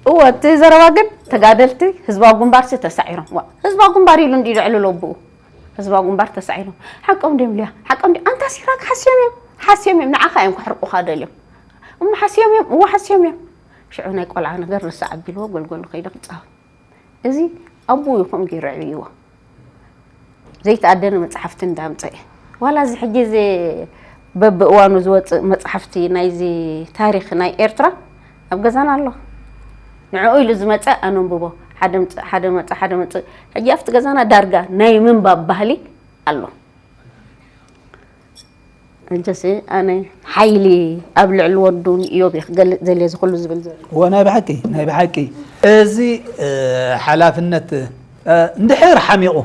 እዎ፣ እቲ ዘረባ ግን ተጋደልቲ ህዝባዊ ግንባርሲ ተሳዒሮም። ዋ፣ ህዝባዊ ግንባር ኢሉ እንድዩ ዘዕልሎ ኣቦኡ። ህዝባዊ ግንባር ተሳዒሮም። ሓቆም ድዮም ኢሉያ? ሓቆም ድዮም? ኣንታ ሲራክ ሓስዮም እዮም። ሓስዮም እዮም። ንዓኻ እዮም ከሕርቁኻ ደልዮም። እሞ ሓስዮም እዮም። እዎ ሓስዮም እዮም። ሽዑ ናይ ቆልዓ ነገር ርሳዕ ኣቢልዎ ጎልጎል ከይደ ክጻወት። እዚ ኣቦኡ እዩ ከምኡ ገይሩ ኣዕብይዎ። ዘይተኣደነ መጽሓፍቲ እንዳምጸአ። ዋላ እዚ ሕጂ እዚ በብእዋኑ ዝወጽእ መጽሓፍቲ ናይዚ ታሪኽ ናይ ኤርትራ ኣብ ገዛና ኣሎ። ንዕኡ ኢሉ ዝመጸ ኣነንብቦ። ሓደ ምጽእ፣ ሓደ መጽእ፣ ሓደ መጽእ። ሕጂ ኣብቲ ገዛና ዳርጋ ናይ ምንባብ ባህሊ ኣሎ። እንተሲ ኣነ ሓይሊ ኣብ ልዕሊ ወዱ ንኢዮብ እየ ክገልጽ ዘልየ እዚ ኩሉ ዝብል ዘሎ። እዎ፣ ናይ ብሓቂ፣ ናይ ብሓቂ። እዚ፣ እ፣ ሓላፍነት፣ እ፣ እንድሕር ሓሚቑ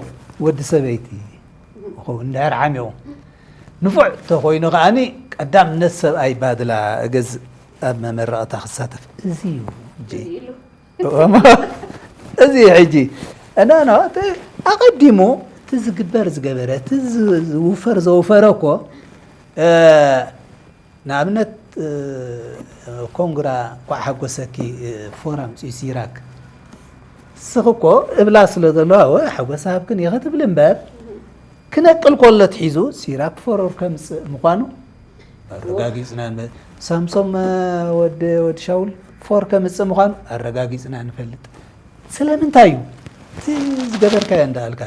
ወዲ ሰበይቲ ይኸውን፣ እንድሕር ሓሚቑ ንፉዕ ተኾይኑ ከኣኒ ቀዳምነት ሰብኣይ ባድላ እገዝእ ኣብ መመረቕታ ክሳተፍ። እዚ እዩ እንጂ። እዚ እዩ ሕጂ። እና፣ ኖ፣ እቲ ኣቐዲሙ እቲ ዝግበር ዝገበረ፣ እቲ ዝ-፣ ዝውፈር ዘውፈረ እኮ፣ እ፣ ንኣብነት፣ እ፣ ኮንግራ እንኳዕ ሓጎሰኪ፣ እ፣ ፎር ኣምጺኡ ሲራክ። ንስኺ እኮ እብላ ስለ ዘለዋ፣ ወ፣ ሓጎስ ሃብክን ኢኺ ትብሊ እምበር፣ ክነቅል ከሎ ኣትሒዙ ሲራክ ፎሮር ከምጽእ ምዃኑ ኣረጋጊጽና ንበ-፣ ሳምሶም፣ እ፣ ወዲ፣ ወዲ ሻውል ፎር ከምጽእ ምዃኑ ኣረጋጊጽና ንፈልጥ። ስለምንታይ እዩ? እቲ ዝገበርካዮ እንዳኣልካ።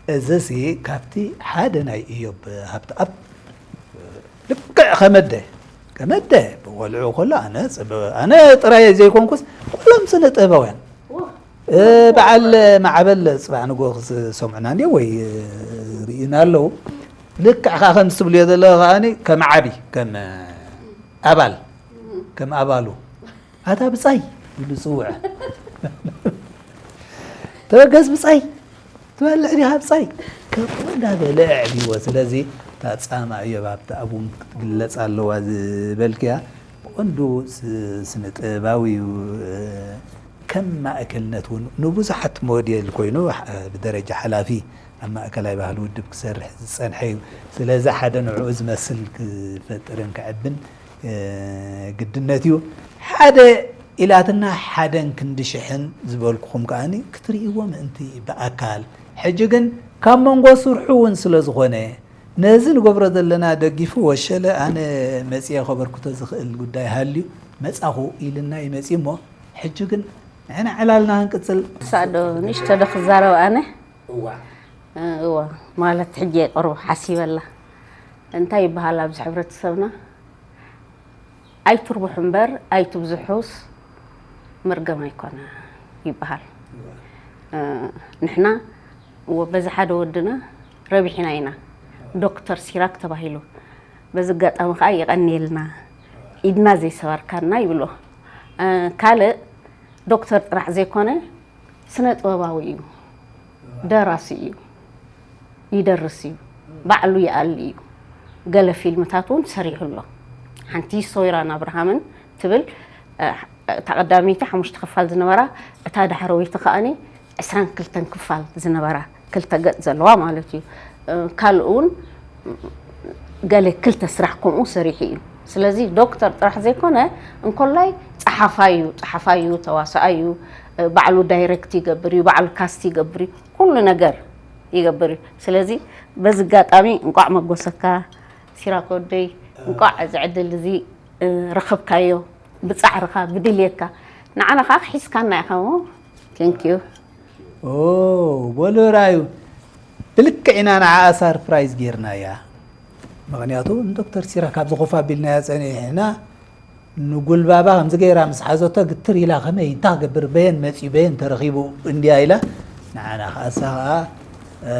እዚሲ ካብቲ ሓደ ናይ እዮብ ሃብተኣብ ልክዕ ከመደ ከመደ ብቆልዑ ከሎ ኣነ ጽብ-፣ ኣነ ጥራይ ዘይኮንኩስ ኩሎም ስነ ጥበባውያን፣ እ፣ በዓል ማዕበል ጽባሕ ንግሆ ክሰምዑና እንዲ ወይ ርእዩና ኣለዉ። ልክዕ ከኣ ከም ትብልዮ ዘለኹ ከኣ ከም ዓቢ፣ ከም ኣባል፣ ከም ኣባሉ ኣታ ብጻይ ኢሉ ዝጽውዐ። ተበገስ ብጻይ ትበልዕ ዲኻ ብጻይ ከምኡ እንዳበለ ኣዕብይዎ። ስለዚ እታ ጻማ እዮብ ሃብተኣብ እውን ክትግለጽ ኣለዋ ዝበልክያ ብቐንዱ ስ-፣ ስነ ጥበባዊ እዩ። ከም ማእከልነት እውን ንብዙሓት ሞዴል ኮይኑ ሕ-፣ ብደረጃ ሓላፊ ኣብ ማእከላይ ባህሊ ውድብ ክሰርሕ ዝጸንሐ እዩ። ስለዚ ሓደ ንዕኡ ዝመስል ክፈጥርን ክዕብን እ፣ ግድነት እዩ። ሓደ ኢላትና ሓደን ክንዲ ሽሕን ዝበልኩኹም ከኣ ክትርእይዎ ምእንቲ ብኣካል። ሕጂ ግን ካብ መንጎ ስርሑ እውን ስለ ዝኾነ ነዚ ንገብሮ ዘለና ደጊፉ ወሸለ ኣነ መጺኤ ከበርክቶ ዝኽእል ጉዳይ ሃልዩ መጻኹ ኢልና እዩ መጺኡ እሞ ሕጂ ግን ንሕና ዕላልና ክንቅጽል። ሳዶ ንእሽቶ ዶ ክዛረብ ኣነ? እዋ። እ፣ እዋ። ማለት ሕጂ የቅርቡ ሓሲበላ። እንታይ ይበሃል ኣብዚ ሕብረተሰብና? ኣይትርብሑ እምበር ኣይትብዝሑስ መርገም ኣይኮነ ይበሃል። እዋ። እ፣ ንሕና እወ በዚ ሓደ ወድና ረቢሕና ኢና። ዶክተር ሲራክ ተባሂሉ። በዚ ኣጋጣሚ ከዓ የቀንየልና። ኢድና ዘይሰበርካና ይብሎ። እ፣ ካልእ ዶክተር ጥራሕ ዘይኮነ ስነ ጥበባዊ እዩ፣ ደራሲ እዩ፣ ይደርስ እዩ፣ ባዕሉ ይኣሊ እዩ። ገለ ፊልምታት እውን ሰሪሑ ኣሎ። ሓንቲ ሶይራን ኣብርሃምን ትብል፣ እ፣ እታ ቀዳመይቲ ሓሙሽተ ክፋል ዝነበራ፣ እታ ዳሕረወይቲ ከኣኒ ዕስራን ክልተን ክፋል ዝነበራ ክልተ ገጽ ዘለዋ ማለት እዩ። እ፣ ካልእ እውን ገለ ክልተ ስራሕ ከምኡ ሰሪሑ እዩ። ስለዚ ዶክተር ጥራሕ ዘይኮነ እንኮላይ ጸሓፋይ እዩ፣ ጸሓፋይ እዩ፣ ተዋሳኣይ እዩ፣ እ፣ ባዕሉ ዳይሬክት ይገብር እዩ፣ ባዕሉ ካስት ይገብር እዩ፣ ኩሉ ነገር ይገብር እዩ። ስለዚ በዚ ኣጋጣሚ እንቋዕ መጎሰካ ሲራክ ወደይ፣ እንቋዕ እዚ ዕድል እዚ፣ እ፣ ረኸብካዮ ብጻዕርኻ ብድልየትካ ንዓና ከዓ ክሒዝካና ኢኻ እሞ ቴንክ ዩ። ኦ፣ በሉ ራዩ ብልክዕ ኢና ንዓኣ ሳርፕራይዝ ጌርናያ። ምኽንያቱ ንዶክተር ሲራክ ኣብዚ ኮፍ ኣቢልናያ ጸኒሕና ንጉልባባ ከምዚ ገይራ ምስ ሓዘቶ ግትር ኢላ ከመይ እንታይ ክገብር በየን መጺኡ በየን ተረኺቡ እንድያ ኢላ ንዓና ከኣሳ ከኣ፣ እ፣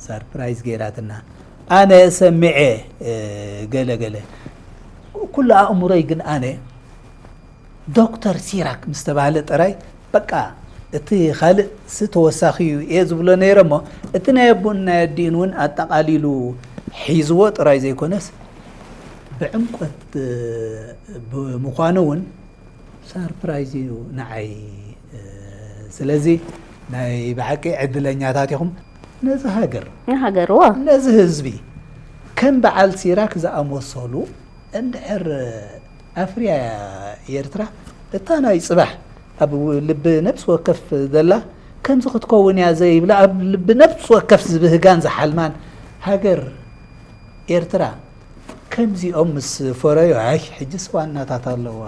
ሳርፕራይዝ ገይራትና። ኣነ ሰሚዐ፣ እ፣ ገለ ገለ ኩሉ ኣእምሮይ ግን ኣነ ዶክተር ሲራክ ምስ ተባህለ ጥራይ በቃ እቲ ካልእ ሲ ተወሳኺ እዩ እየ ዝብሎ ነይረ እሞ እቲ ናይ ኣቦን ናይ ኣዲኡን እውን ኣጠቓሊሉ ሒዝዎ ጥራይ ዘይኮነስ ብዕምቆት ብምዃኑ እውን ሳርፕራይዝ እዩ ንዓይ። ስለዚ ናይ ብሓቂ ዕድለኛታት ኢኹም። ነዚ ሃገር ንሃገር እዋ ነዚ ህዝቢ ከም በዓል ሲራክ ዝኣመሰሉ እንድሕር ኣፍርያ ኤርትራ እታ ናይ ጽባሕ ኣብ ልቢ ነብሲ ወከፍ ዘላ ከምዚ ክትከውን እያ ዘይብላ ኣብ ልቢ ነብሲ ወከፍ ዝብህጋን ዝሓልማን ሃገር ኤርትራ ከምዚኦም ምስ ፈረዩ ኣይ ሕጅስ ዋናታት ኣለዋ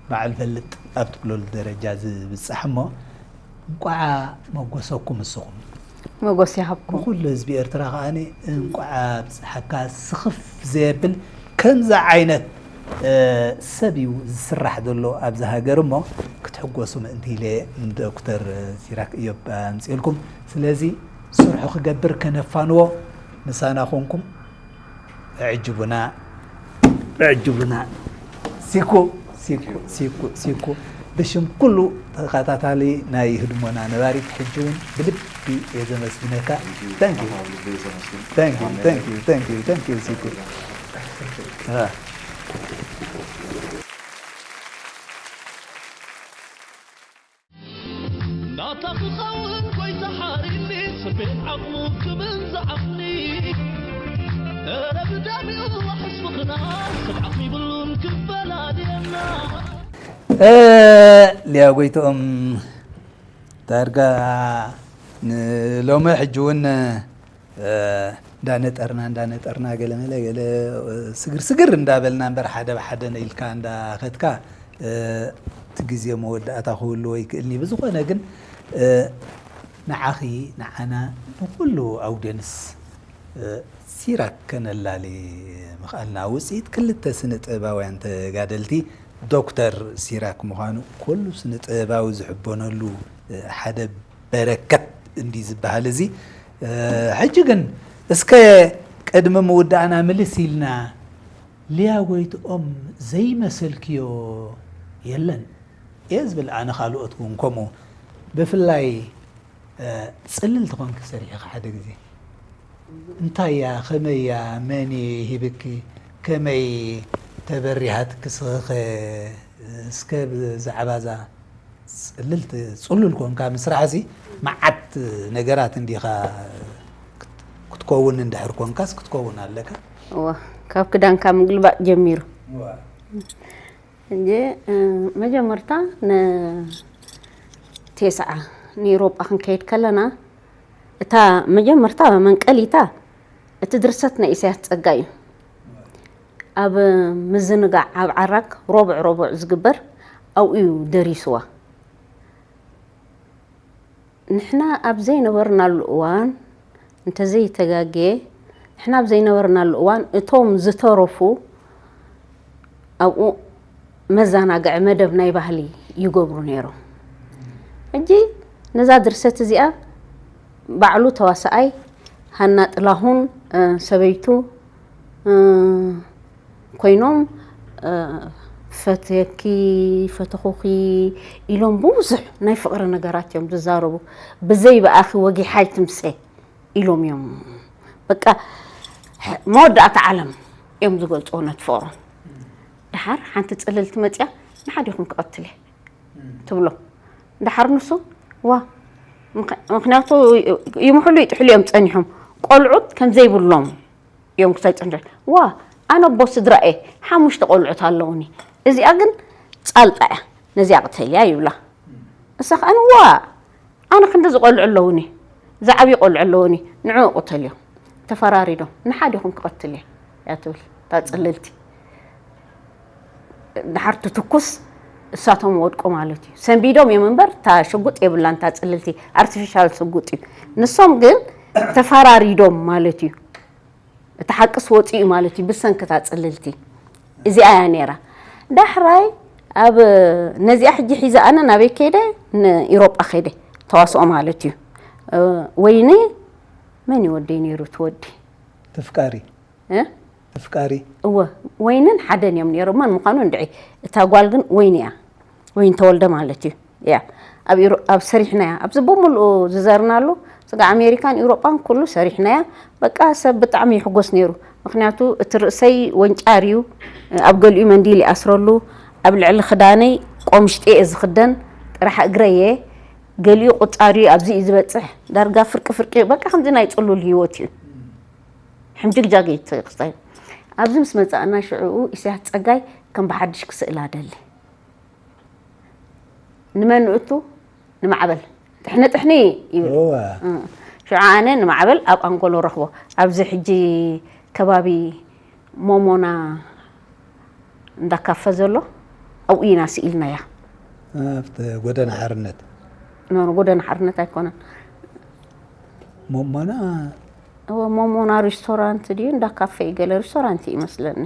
በዓል ፈልጥ ኣብ ትብለሉ ደረጃ ዝብጻሕ እሞ እንቋዓ መጎሰኩም እስኹም። መጎስ ይሃብኩም። ንኹሉ ህዝቢ ኤርትራ ከኣ እንቋዓ ኣብጽሓካ ስኽፍ ዘየብል ከምዚ ዓይነት፣ እ፣ ሰብ እዩ ዝስራሕ ዘሎ ኣብዚ ሃገር እሞ ክትሕጎሱ ምእንቲ ኢለ ንዶክተር ሲራክ እዮብ ኣምጽኤልኩም። ስለዚ ስርሑ ክገብር ከነፋንዎ ምሳና ኮንኩም። ኣዕጅቡና፣ ኣዕጅቡና። ሲኩ፣ ሲኩ፣ ሲኩ፣ ሲኩ። ብሽም ኩሉ ተኸታታሊ ናይ ህድሞና ነባሪት ሕጂ እውን ብልቢ እየ ዘመስግነካ። Thank you። Thank you፣ thank you፣ thank you፣ thank you፣ ሲኩ። አ። ናታ ክኸውን ጎይታ ሓሪኒ፣ ስርቤን ዓቕሙ ክብል ዝዓቕኒ። እረ ብዳሚኡ ኣሕስብኽና፣ ስብዓት ይብሉን ክፈላልየና። እ፣ ሊያ ጎይትኦም፣ ዳርጋ ንሎሚ ሕጂ እውን እ፣ እንዳነጠርና፣ እንዳነጠርና ገለ መለ ገለ፣ እ፣ ስግር ስግር እንዳበልና እምበር ሓደ ብሓደ ኢልካ እንዳኸድካ፣ እ፣ እቲ ግዜ መወዳእታ ክህልዎ ይክእልኒ። ብዝኾነ ግን፣ እ፣ ንዓኺ፣ ንዓና፣ ንኹሉ ኣውድየንስ፣ እ፣ ሲራክ ከነላሊ ምኽኣልና ውፅኢት ክልተ ስነ ጥበባውያን ተጋደልቲ ዶክተር ሲራክ ምዃኑ ኩሉ ስነ ጥበባዊ ዝሕበነሉ፣ እ፣ ሓደ በረከት እንዲ ዝበሃል እዚ። እ፣ ሕጂ ግን እስከ ቅድሚ ምውዳእና ምልስ ኢልና ሊያ ጎይትኦም ዘይመሰልክዮ የለን እየ ዝብል። ኣነ ካልኦት እውን ከምኡ። ብፍላይ፣ እ፣ ጽልልቲ ኮንኪ ሰሪሕኺ ሓደ ግዜ። እንታይ እያ፣ ከመይ እያ፣ መን እዩ ሂብኪ፣ ከመይ ተበሪሃትኪ፣ ስኺኸ እስከ ብዛዕባ እዛ ጽልልቲ፣ ጽሉል ኮንካ ምስራሕ እዚ መዓት ነገራት እንዲኻ ክት-፣ ክትከውን እንድሕር ኮንካስ ክትከውን ኣለካ። እዋ፣ ካብ ክዳንካ ምግልባጥ ጀሚሩ። እዋ። ሕጂ፣ እ፣ መጀመርታ ንቴስዓ ንኤውሮጳ ክንከይድ ከለና፣ እታ መጀመርታ መንቀሊታ እቲ ድርሰት ናይ ኢሳያስ ጸጋይ እዩ። ኣብ ምዝንጋዕ ኣብ ዓራግ ረቡዕ ረቡዕ ዝግበር ኣብኡ እዩ ደሪስዋ። ንሕና ኣብ ዘይነበርናሉ እዋን፣ እንተዘይተጋግየ፣ ንሕና ኣብ ዘይነበርናሉ እዋን እቶም ዝተረፉ ኣብኡ መዘናግዒ መደብ ናይ ባህሊ ይገብሩ ነይሮም። ሕጂ ነዛ ድርሰት እዚኣ ባዕሉ ተዋሳኣይ ሃና ጥላሁን፣ እ፣ ሰበይቱ፣ እ፣ ኮይኖም፣ እ፣ ፈትየኪ፣ ፈተኹኺ ኢሎም ብዙሕ ናይ ፍቕሪ ነገራት እዮም ዝዛረቡ። ብዘይ ብኣኺ ወጊሓ ኣይትምሰ ኢሎም እዮም። በቃ፣ ሕ-፣ መወዳእታ ዓለም እዮም ዝገልጽዎ ነቲ ፍቕሮም። ደሓር ሓንቲ ጽልልቲ መጽያ፣ "ንሓዲኹም ክቐትል እየ" ትብሎ። ደሓር ንሱ፣ "ዋ፣ ምኽ-፣ ምኽንያቱ ይምሕሉ ይጥሕሉ እዮም ጸኒሖም። ቆልዑት ከም ዘይብሎም እዮም ክሳይ ጸንሖም። ዋ፣ ኣነ ኣቦ ስድራ እየ፣ ሓሙሽተ ቆልዑት ኣለውኒ። እዚኣ ግን ጻልጣ እያ፣ ነዚኣ ቅተልያ" ይብላ። እሳ ከኣ፣ "ዋ፣ ኣነ ክንዲ ዝቆልዑ ኣለውኒ፣ ዝዓብዩ ቆልዑ ኣለውኒ፣ ንዕኡ ቅተልዮ።" ተፈራሪዶም፣ "ንሓዲኹም ክቐትል እየ" እያ ትብል እታ ጽልልቲ። ድሓር ትትኩስ፣ እሳቶም ወድቁ ማለት እዩ። ሰንቢዶም እዮም እምበር፣ እታ ሽጉጥ የብላን፣ እታ ጽልልቲ፣ ኣርቲፊሻል ሽጉጥ እዩ። ንሶም ግን ተፈራሪዶም ማለት እዩ። እቲ ሓቅስ ወጺኡ ማለት እዩ፣ ብሰንኪ እታ ጽልልቲ። እዚኣ እያ ነይራ። ዳሕራይ ኣብ፣ ነዚኣ ሕጂ ሒዘ ኣነ ናበይ ከይደ? ንኢሮጳ ከይደ። ተዋስኦ ማለት እዩ። እ፣ ወይኒ መን እዩ ወደይ ነይሩ እቲ ወዲ? ተፍቃሪ። እ? ተፍቃሪ። እወ፣ ወይንን ሓደን እዮም ነይሮም። መን ምዃኑ እንድዒ። እታ ጓል ግን ወይኒ እያ። ወይን ተወልደ ማለት እዩ። እያ። ኣብ ኢሮ-፣ ኣብ ሰሪሕናያ፣ ኣብዚ ብምልኡ ዝዘርናሉ፣ ስጋ ኣሜሪካን ኢውሮጳን ኩሉ ሰሪሕናያ። በቃ ሰብ ብጣዕሚ ይሕጎስ ነይሩ። ምኽንያቱ እቲ ርእሰይ ወንጫር እዩ፣ ኣብ ገሊኡ መንዲል ይኣስረሉ፣ ኣብ ልዕሊ ክዳነይ ቆምሽጢ እየ ዝኽደን፣ ጥራሕ እግረይ እየ፣ ገሊኡ ቁጻር እዩ፣ ኣብዚ እዩ ዝበጽሕ፣ ዳርጋ ፍርቂ ፍርቂ፣ በቃ ከምዚ ናይ ጽሉል ህይወት እዩ። ሕምጅግጃግ እዩ እቲ ክስታይ። ኣብዚ ምስ መጻእና ሽዕኡ ኢሳያስ ጸጋይ ከም ብሓድሽ ክስእላ ደሊ። ንመን ንእቱ? ንማዕበል። ጥሕኒ ጥሕኒ ይብል። እወ። እ። ሽዑ ኣነ ንማዕበል ኣብ ኣንጎሎ ረኽቦ። ኣብዚ ሕጂ ከባቢ ሞሞና እንዳ ካፈ ዘሎ ኣብኡ ኢና ስኢልናያ። ኣብቲ ጎደና ሓርነት። ኖ፣ ጎደና ሓርነት ኣይኮነን። ሞሞና? እወ፣ ሞሞና ሪስቶራንት ድዩ እንዳ ካፈ እዩ፣ ገለ ሪስቶራንት እዩ ይመስለኒ።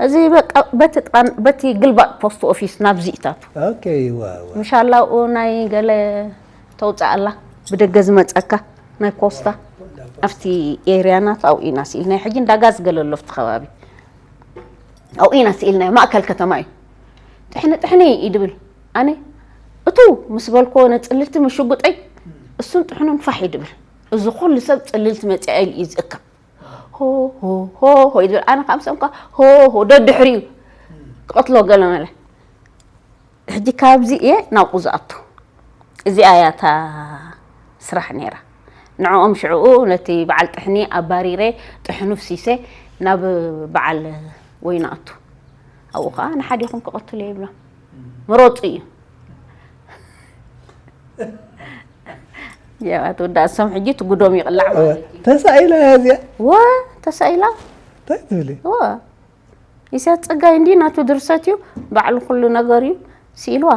እዚ በቃ በቲ ጥቓን-፣ በቲ ግልባጥ ፖስት ኦፊስ ናብዚ ይታቱ። ኦኬ፣ እወ፣ እወ። ምሻላኡ ናይ ገለ ተውፅኣላ ብደገ ዝመፀካ ናይ ፖስታ ኣብቲ ኤርያ ናት ኣብኡ ኢና ስኢልና። ናይ ሕጂ እንዳ ጋዝ ገለ ኣሎ ኣብቲ ከባቢ። ኣብኡ ኢና ስኢልና፣ ማእከል ከተማ እዩ። ጥሕኒ ጥሕኒ እዩ ድብል። ኣነ እቱ ምስ በልኮ ነፅልልቲ መሽጉጠይ እሱን ጥሕኑን ፋሕ እዩ ድብል። እዚ ኩሉ ሰብ ፅልልቲ መፅኣ ኢሉ እዩ ዝእከብ። ሆ፣ ሆ፣ ሆ፣ ሆ እዩ ድብል። ኣነ ካብ ሰምካ ሆ፣ ሆ፣ ደድሕሪኡ ክቐትሎ ገለ መለ። ሕጂ ካብዚ እየ ናብኡ ዝኣቱ። እዚኣ እያ እታ ስራሕ ነይራ። ንዕኦም ሽዕኡ ነቲ በዓል ጥሕኒ ኣባሪረ፣ ጥሕኑ ፍሲሰ ናብ በዓል ወይኒ ኣቱ። ኣብኡ ኸዓ ንሓዲኹም ክቐትሎ ይብሎም። ምረፁ እዩ። ያው ኣቶ ወዳእሶም ሕጂ ትጉዶም ይቕላዕ ማለት እዩ። ተሳኢላ እያ እዚኣ? ወ፣ ተሳኢላ። እንታይ ትብሊ? ወ፣ ኢሳያስ ጸጋይ እንዲ ናቱ ድርሰት እዩ፣ ባዕሉ ኩሉ ነገር እዩ ስኢልዋ።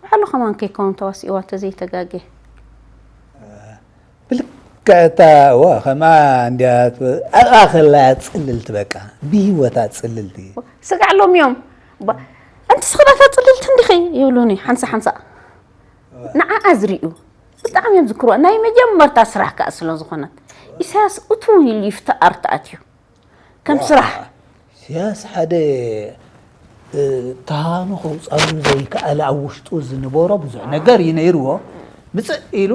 ባዕሉ ከማን ከይከውን ተዋሲእዋ እንተዘይተጋግየ። ከእታ ዋ ከማ እንዲያ ኣብኣ ከላ ጽልልቲ በቃ ብህይወታ ጽልልቲ። ስጋዕ ሎም እዮም። ባ- ኣንቲ ስኽዳታ ጽልልቲ እንዲኺ ይብሉኒ ሓንሳ ሓንሳ። ንዓኣ ዝርእዩ ብጣዕሚ እዮም ዝክርዋ። ናይ መጀመርታ ስራሕ ከኣ ስለ ዝኾነት ኢሳያስ እቱ ኢሉ ይፍተ ኣርት ኣትዩ ከም ስራሕ ኢሳያስ ሓደ ተሃኑ ከውፃሉ ዘይከኣለ ኣብ ውሽጡ ዝነበሮ ብዙሕ ነገር እዩ ነይርዎ። ምፅእ ኢሉ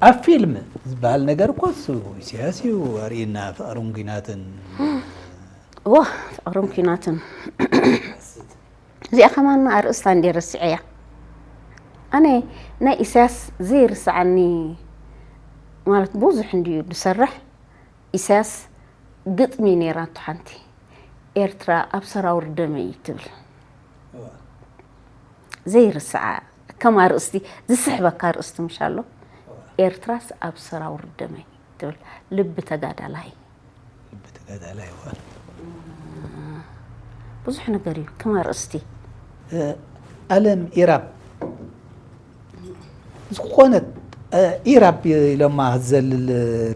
ኣብ ፊልም ዝበሃል ነገር እኮ እሱ ኢሳያስ እዩ ኣርእየና ፍቕርን ኲናትን። ዋ ፍቕርን ኲናትን እዚኣ ከማን ኣርእስታ እንዴ ረስዐያ። ኣነ ናይ ኢሳያስ ዘይርስዓኒ ማለት ብዙሕ እንድዩ ዝሰርሕ። ኢሳያስ ግጥሚ ነይራቶ ሓንቲ ኤርትራ ኣብ ሰራውር ደመይ ትብል ዘይርስዓ ከም ኣርእስቲ ዝስሕበካ ኣርእስቲ ምሽ ኣሎ። ኤርትራስ ኣብ ሰራውር ደመይ ትብል ልቢ ተጋዳላይ ብተጋዳላይ እዋ ብዙሕ ነገር እዩ ከም ኣርእስቲ ኣለም ኢራብ ዝኾነት ኢራብ ኢሎማ ክትዘልል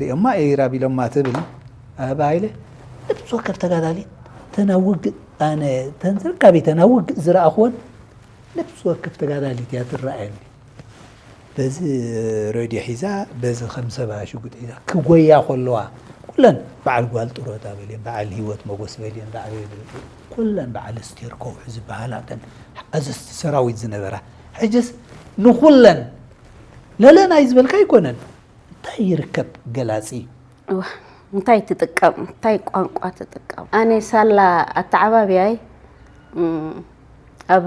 ሪኦማ ኢራብ ኢሎማ ትብል ኣባ ሃይለ ነብሲ ወከፍ ተጋዳሊት ተናውግ ኣነ ተንዘርካቢ ተናውግ ዝረኣኽወን ነብሲ ወከፍ ተጋዳሊት እያ ትረኣየኒ። በዚ ሬድዮ ሒዛ በዚ ከም ሰባ ሽጉጥ ሒዛ ክጎያ ከለዋ ኩለን በዓል ጓል ጥሮታ በልየን በዓል ህይወት መጎስ በልየን በዓል ኩለን በዓል ስቴር ከውሒ ዝበሃላ እተን ኣዘዝቲ ሰራዊት ዝነበራ ሕጅስ ንኩለን ለለናይ ዝበልካ ኣይኮነን እንታይ ይርከብ ገላፂ እንታይ ትጥቀም እንታይ ቋንቋ ትጥቀም ኣነ ሳላ ኣተዓባብያይ ኣብ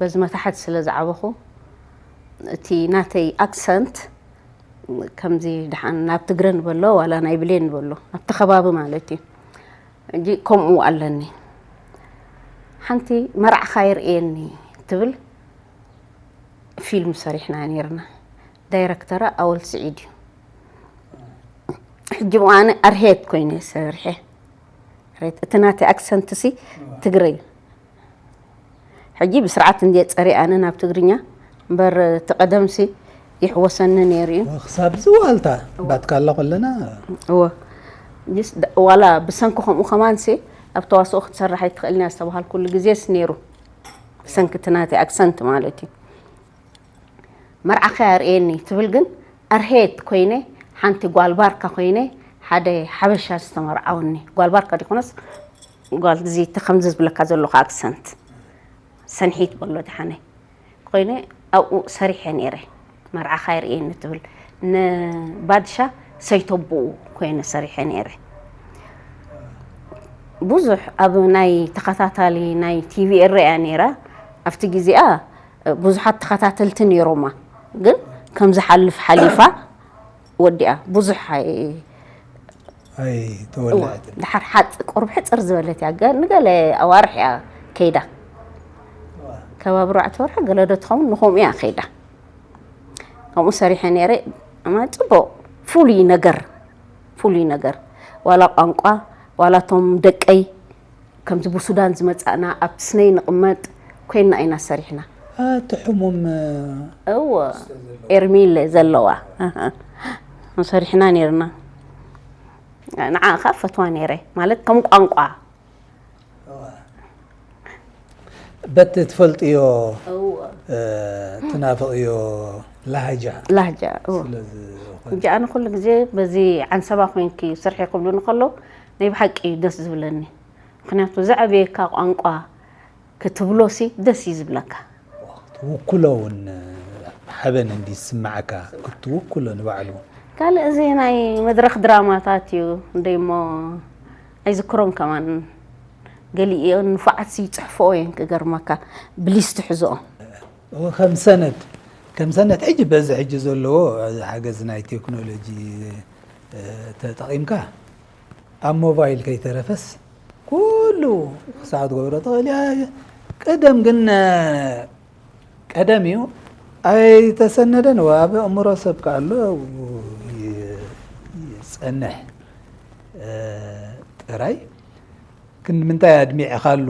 በዚ መታሕት ስለ ዝዓበኹ እቲ ናተይ ኣክሰንት ከምዚ ድሓን ናብ ትግረ ንበሎ ዋላ ናይ ብሌን ንበሎ ኣብቲ ከባቢ ማለት እዩ ሕጂ ከምኡ ኣለኒ ሓንቲ መርዓኻ ይርእየኒ ትብል ፊልም ሰሪሕና ነርና ዳይረክተራ ኣወል ስዒድ እዩ ሕጂ ኣነ ኣርሄት ኮይነ ሰርሐ እቲ ናተይ ኣክሰንት ሲ ትግረ እዩ ሕጂ ብስርዓት እንድየ ጸሪኣነ ናብ ትግርኛ እምበር እቲ ቀደምሲ ይሕወሰኒ ነይሩ እዩ። ክሳብ ዝዋልታ ባትካላ ከለና እወ ዋላ ብሰንኪ ከምኡ ከማንሲ ኣብ ተዋስኦ ክትሰርሕ ኣይትኽእልን እያ ዝተባሃልኩሉ ግዜስ ነይሩ ብሰንኪ እቲ ናተይ ኣክሰንት ማለት እዩ። መርዓኸ ኣርእየኒ ትብል ግን ኣርሄት ኮይነ ሓንቲ ጓል ባርካ ኮይነ ሓደ ሓበሻ ዝተመርዓወኒ ጓል ባርካ ዲኮነስ ጓል ዝቲ ከምዚ ዝብለካ ዘለኹ ኣክሰንት ሰንሒት በሎ ድሓነ ኮይነ ኣብኡ ሰሪሐ ነይረ መርዓኻ ይርእየኒ ትብል ንባድሻ ሰይተቦኡ ኮይነ ሰሪሐ ነይረ ብዙሕ ኣብ ናይ ተኸታታሊ ናይ ቲቪ እረያ ነይራ ኣብቲ ግዜኣ ብዙሓት ተኸታተልቲ ነይሮማ ግን ከም ዝሓልፍ ሓሊፋ ወዲኣ ብዙሕ ኣይተወለዐትን ድሓር ሓፅ ቁርብ ሕፅር ዝበለት እያ ገ- ንገለ ኣዋርሕ እያ ከይዳ ከባቢ ኣርባዕተ ወርሒ ገለ ዶ ትኸውን ንኸምኡ እያ ከይዳ ከምኡ ሰሪሐ ነይረ ኣማ ፅቡቅ ፍሉይ ነገር ፍሉይ ነገር ዋላ ቋንቋ ዋላ ቶም ደቀይ ከምዚ ብሱዳን ዝመፃእና ኣብቲ ስነይ ንቕመጥ ኮይንና ኢና ሰሪሕና እቲ ሕሙም እወ ኤርሚለ ዘለዋ ሰሪሕና ነርና ንዓ ከ ፈትዋ ነረ ማለት ከም ቋንቋ በቲ ትፈልጥዮ ትናፍቕዮ ላህጃ ላህጃ እንጂ ኣነ ኩሉ ግዜ በዚ ዓንሰባ ኮይንኪ ስርሒ ክብሉ ንከሎ ናይ ብሓቂ ደስ ዝብለኒ ምክንያቱ ዘዕበየካ ቋንቋ ክትብሎሲ ደስ እዩ ዝብለካ ትውክሎ እውን ሓበን እንዲ ዝስማዓካ ክትውክሎ ንባዕሉ ካልእ እዚ ናይ መድረክ ድራማታት እዩ እንደይሞ ኣይዝክሮን ከማን ገሊኦ ንፉዓት ይፅሕፍኦ እየን ክገርመካ ብሊስት ሕዝኦ ከም ሰነድ ከም ሰነድ ሕጂ በዚ ሕጂ ዘለዎ ሓገዝ ናይ ቴክኖሎጂ ተጠቒምካ ኣብ ሞባይል ከይተረፈስ ኩሉ ክሳዕ ትገብሮ ትኽእል እያ። ቀደም ግን ቀደም እዩ ኣይተሰነደን ኣብ ኣእምሮ ሰብ ከኣሎ ይጸንሕ ጥራይ ክንዲ ምንታይ ኣድሚዕኻሉ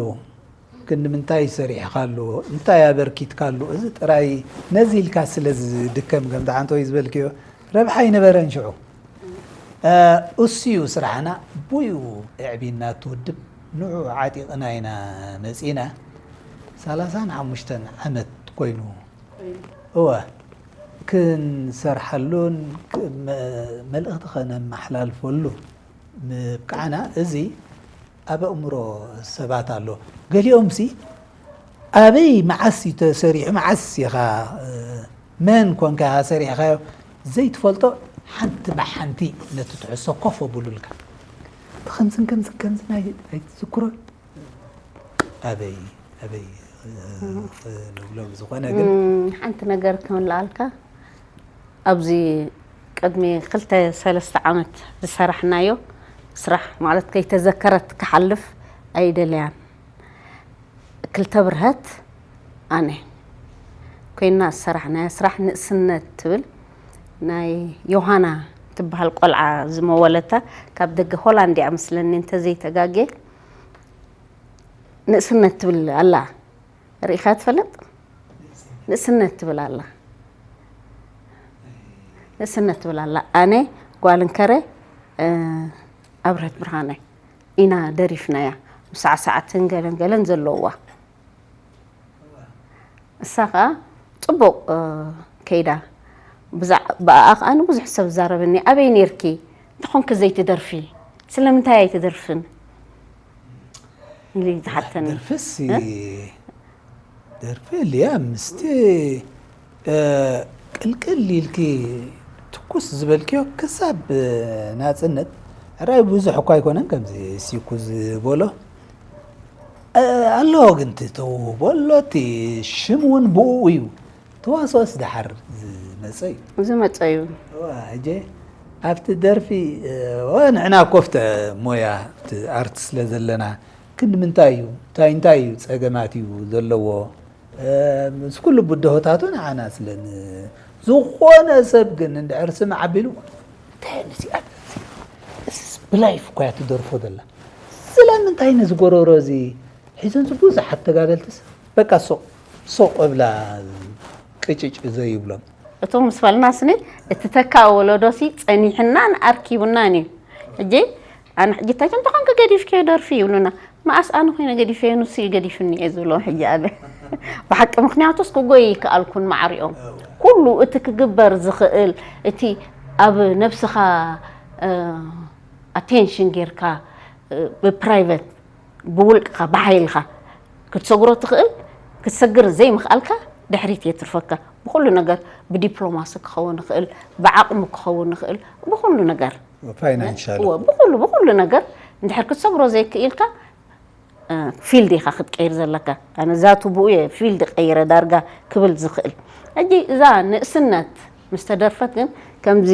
ክንዲ ምንታይ ሰሪሕኻሉ እንታይ ኣበርኪትካሉ እዚ ጥራይ ነዚ ኢልካ ስለ ዝድከም ከምቲ ሓንቲ ወይ ዝበልክዮ ረብሓ ኣይነበረን ሽዑ እሱ እዩ ስራሕና። ቡዩ ኣዕቢና እቲ ውድብ ንዑ ዓጢቕና ኢና መፂና። ሰላሳን ሓሙሽተን ዓመት ኮይኑ እወ ክንሰርሓሉን ክ- መ- መልእኽቲ ከነመሓላልፈሉ ምብቃዕና እዚ ኣብ ኣእምሮ ሰባት ኣሎ። ገሊኦም ሲ ኣበይ መዓስ እዩ ተሰሪሑ፣ መዓስ ኢኻ መን ኮንካ ኢኻ ሰሪሕካዮ ዘይትፈልጦ፣ ሓንቲ ብሓንቲ ነቲ ትሕሶ ኮፍ ኣብሉልካ። ብኸምዝን ከምዝን ከምዝን ኣይ- ኣይትዝክሮን ኣበይ ኣበይ ንብሎ ብዝኾነ ግን ሓንቲ ነገር ክምልኣልካ ኣብዚ ቅድሚ ክልተ ሰለስተ ዓመት ዝሰራሕናዮ ስራሕ ማለት ከይተዘከረት ክሓልፍ ኣይደለያን። ክልተ ብርሀት ኣነ ኮይና ዝሰራሕናዮ ስራሕ ንእስነት ትብል ናይ ዮሃና ትበሃል ቆልዓ ዝመወለታ ካብ ደገ ሆላንድ እያ መስለኒ እንተዘይተጋጌ ንእስነት ትብል ኣላ ርኢኻ ትፈልጥ? ንእስነት ትብል ኣላ ንእስነት ትብል ኣላ ኣነ ጓል እንከረ ኣብረት ብርሃነ ኢና ደሪፍናያ። ምስ ሳዕሳዕትን ገለን ገለን ዘለውዋ እሳ ከዓ ፅቡቅ ከይዳ ብኣኣ ከዓ ንብዙሕ ሰብ ዛረበኒ ኣበይ ነርኪ እንተኾንክ ዘይትደርፊ ስለምንታይ ኣይትደርፍን ኢሉ ዝሓተኒ። ደርፍስ ደርፊ ልያ ምስቲ ቅልቅል ኢልኪ ትኩስ ዝበልክዮ ክሳብ ናፅነት ራይ ብዙሕ እኳ ኣይኮነን ከምዚ ሲኩ ዝበሎ ኣለዎ ግን ትውህቦ ኣሎ እቲ ሽም እውን ብኡ እዩ። ተዋስኦስ ደሓር ዝመፀ እዩ። ዝመፀ እዩ። ሕጂ ኣብቲ ደርፊ ንሕና ኮፍተ ሞያ ኣርት ስለ ዘለና ክንዲ ምንታይ እዩ እንታይ እንታይ እዩ ፀገማት እዩ ዘለዎ ምስ ኩሉ ብድሆታቱ ንዓና ስለ ዝኾነ ሰብ ግን እንድሕር ስም ዓቢሉ እንታይ ነዚኣ ብላይፍ እኳ እያ ትደርፎ ዘላ ስለምንታይ ነዚ ጎረሮ እዚ ሒዞን ብዙሓት ተጋደልትስ በቃ ሱቕ ሱቕ እብላ ቅጭጭ ዘይብሎም። እቶም ምስ በልና ስኒ እቲ ተካእ ወለዶሲ ጸኒሕናን ኣርኪቡናን እዩ። ሕጂ ኣነ ሕጂ እንታይ እንተኾንኪ ገዲፍክዮ ደርፊ ይብሉና። መኣስ ኣነ ኮይነ ገዲፈዮ ንሱ እዩ ገዲፍኒ እየ ዝብሎም ሕጂ ኣነ። ብሓቂ ምኽንያቱስ ክጎይ ይከኣልኩን ማዕሪኦም። ኩሉ እቲ ክግበር ዝኽእል እቲ ኣብ ነብስኻ ኣቴንሽን ጌርካ ብፕራይቨት ብውልቅኻ ብሓይልኻ ክትሰግሮ ትኽእል ክትሰግር ዘይምኽኣልካ ድሕሪት የትርፈካ ብኩሉ ነገር ብዲፕሎማሲ ክኸውን ይኽእል ብዓቕሚ ክኸውን ይኽእል ብኩሉ ነገር ፋይናንሻል ብኩሉ ብኩሉ ነገር እንድሕር ክትሰግሮ ዘይክኢልካ ፊልድ ኢኻ ክትቀይር ዘለካ ኣነ ዛቱ ብኡ እየ ፊልድ ቀይረ ዳርጋ ክብል ዝኽእል ሕጂ እዛ ንእስነት ምስ ተደርፈት ግን ከምዚ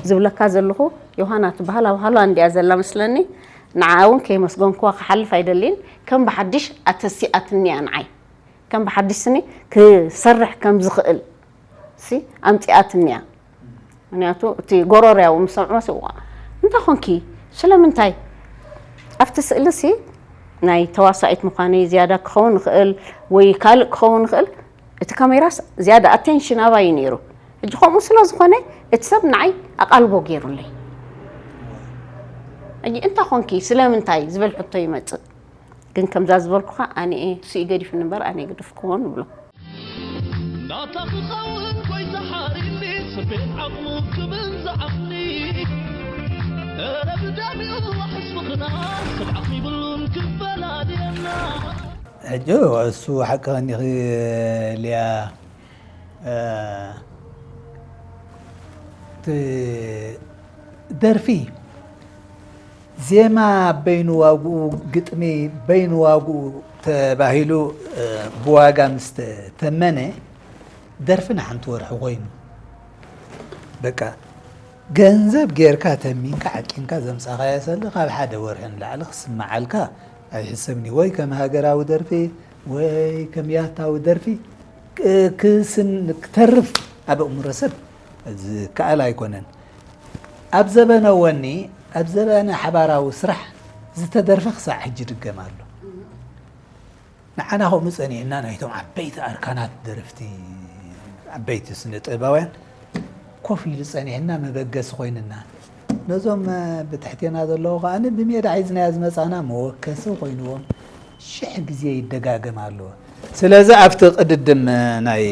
ዝብለካ ዘለኹ ዮሃና ትበሃል ኣብ ሃሎ እንዲያ ዘላ መስለኒ ንዓ እውን ከየመስገንክዋ ክሓልፍ ኣይደልን ከም ብሓድሽ ኣተሲኣትኒ እያ ንዓይ ከም ብሓድሽ ስኒ ክሰርሕ ከም ዝኽእል ሲ ኣምፂኣትኒ እያ ምክንያቱ እቲ ጎረርያ እውን ሰምዖ ስዋ እንታይ ኮንኪ ስለምንታይ ኣብቲ ስእሊ ሲ ናይ ተዋሳኢት ምዃነይ ዝያዳ ክኸውን ይኽእል ወይ ካልእ ክኸውን ይኽእል እቲ ካሜራስ ዝያዳ ኣቴንሽን ኣባይ እዩ ነይሩ ሕጂ ከምኡ ስለ ዝኾነ እቲ ሰብ ንዓይ ኣቓልቦ ገይሩለይ ሕጂ እንታይ ኮንኪ ስለምንታይ ዝብል ሕቶ ይመፅእ ግን ከምዛ ዝበልኩኻ ኣነ እየ ንሱ እዩ ገዲፉኒ እምበር ኣነ ግድፍክዎን ንብሎ ናታ ክኸውን ጎይታ ሓሪኒ ስቤት ዓቕሙ ክብል ዝዓቕኒ ኧረ ብደሚኡ ዋሕስ ምኽና ስብዓኽ ይብሉን ክፈላልየና ሕጂ እሱ ሓቂ ኸኒኺ ልያ ደርፊ ዜማ በይኑ ዋግኡ ግጥሚ በይኑ ዋግኡ ተባሂሉ ብዋጋ ምስ ተተመነ ደርፊ ንሓንቲ ወርሒ ኮይኑ በቃ ገንዘብ ጌርካ ተሚንካ ዓቂንካ ዘምፃኻዮ ሰለ ካብ ሓደ ወርሒ ንላዕሊ ክስመዓልካ ኣይሕሰብን እዩ ወይ ከም ሃገራዊ ደርፊ ወይ ከም ያታዊ ደርፊ ክስን ክተርፍ ኣብ ኣእምሮ ሰብ ዝከኣል ኣይኮነን። ኣብ ዘበነ ወኒ ኣብ ዘበነ ሓባራዊ ስራሕ ዝተደርፈ ክሳዕ ሕጂ ይድገም ኣሎ። ንዓና ከምኡ ጸኒሕና ናይቶም ዓበይቲ ኣርካናት ደረፍቲ ዓበይቲ ስነ ጥበባውያን ኮፍ ኢሉ ጸኒሕና መበገሲ ኮይንና ነዞም ብትሕቴና ዘለዉ ከኣ ብሜዳ ሒዝናዮ ዝመጻና መወከሲ ኮይንዎም ሽሕ ግዜ ይደጋገም ኣሎ። ስለዚ ኣብቲ ቅድድም ናይ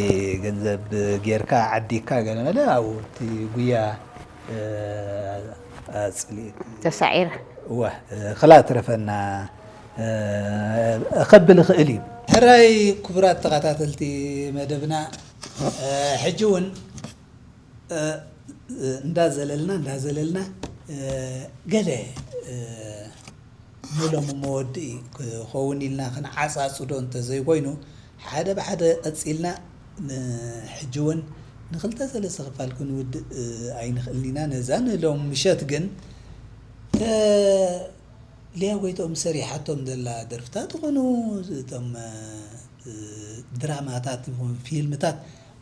ገንዘብ ጌርካ ዓዲካ ገለመለ ኣብኡ እቲ ጉያ ኣጽሊእ ተሳዒረ እወ ክላ ትረፈና ከብል ይኽእል እዩ። ሕራይ ክቡራት ተኸታተልቲ መደብና ሕጂ እውን እንዳዘለልና እንዳዘለልና ገለ ንሎሚ መወድኢ ክኸውን ኢልና ክንዓፃፅዶ እንተዘይኮይኑ ሓደ ብሓደ ቀፂልና ሕጂ እውን ንክልተ ሰለስተ ክፋል ክንውድእ ኣይንኽእልን ኢና። ነዛ ንሎም ምሸት ግን ሊያ ጎይትኦም ሰሪሓቶም ዘላ ደርፍታት ይኹኑ እቶም ድራማታት ይኹን ፊልምታት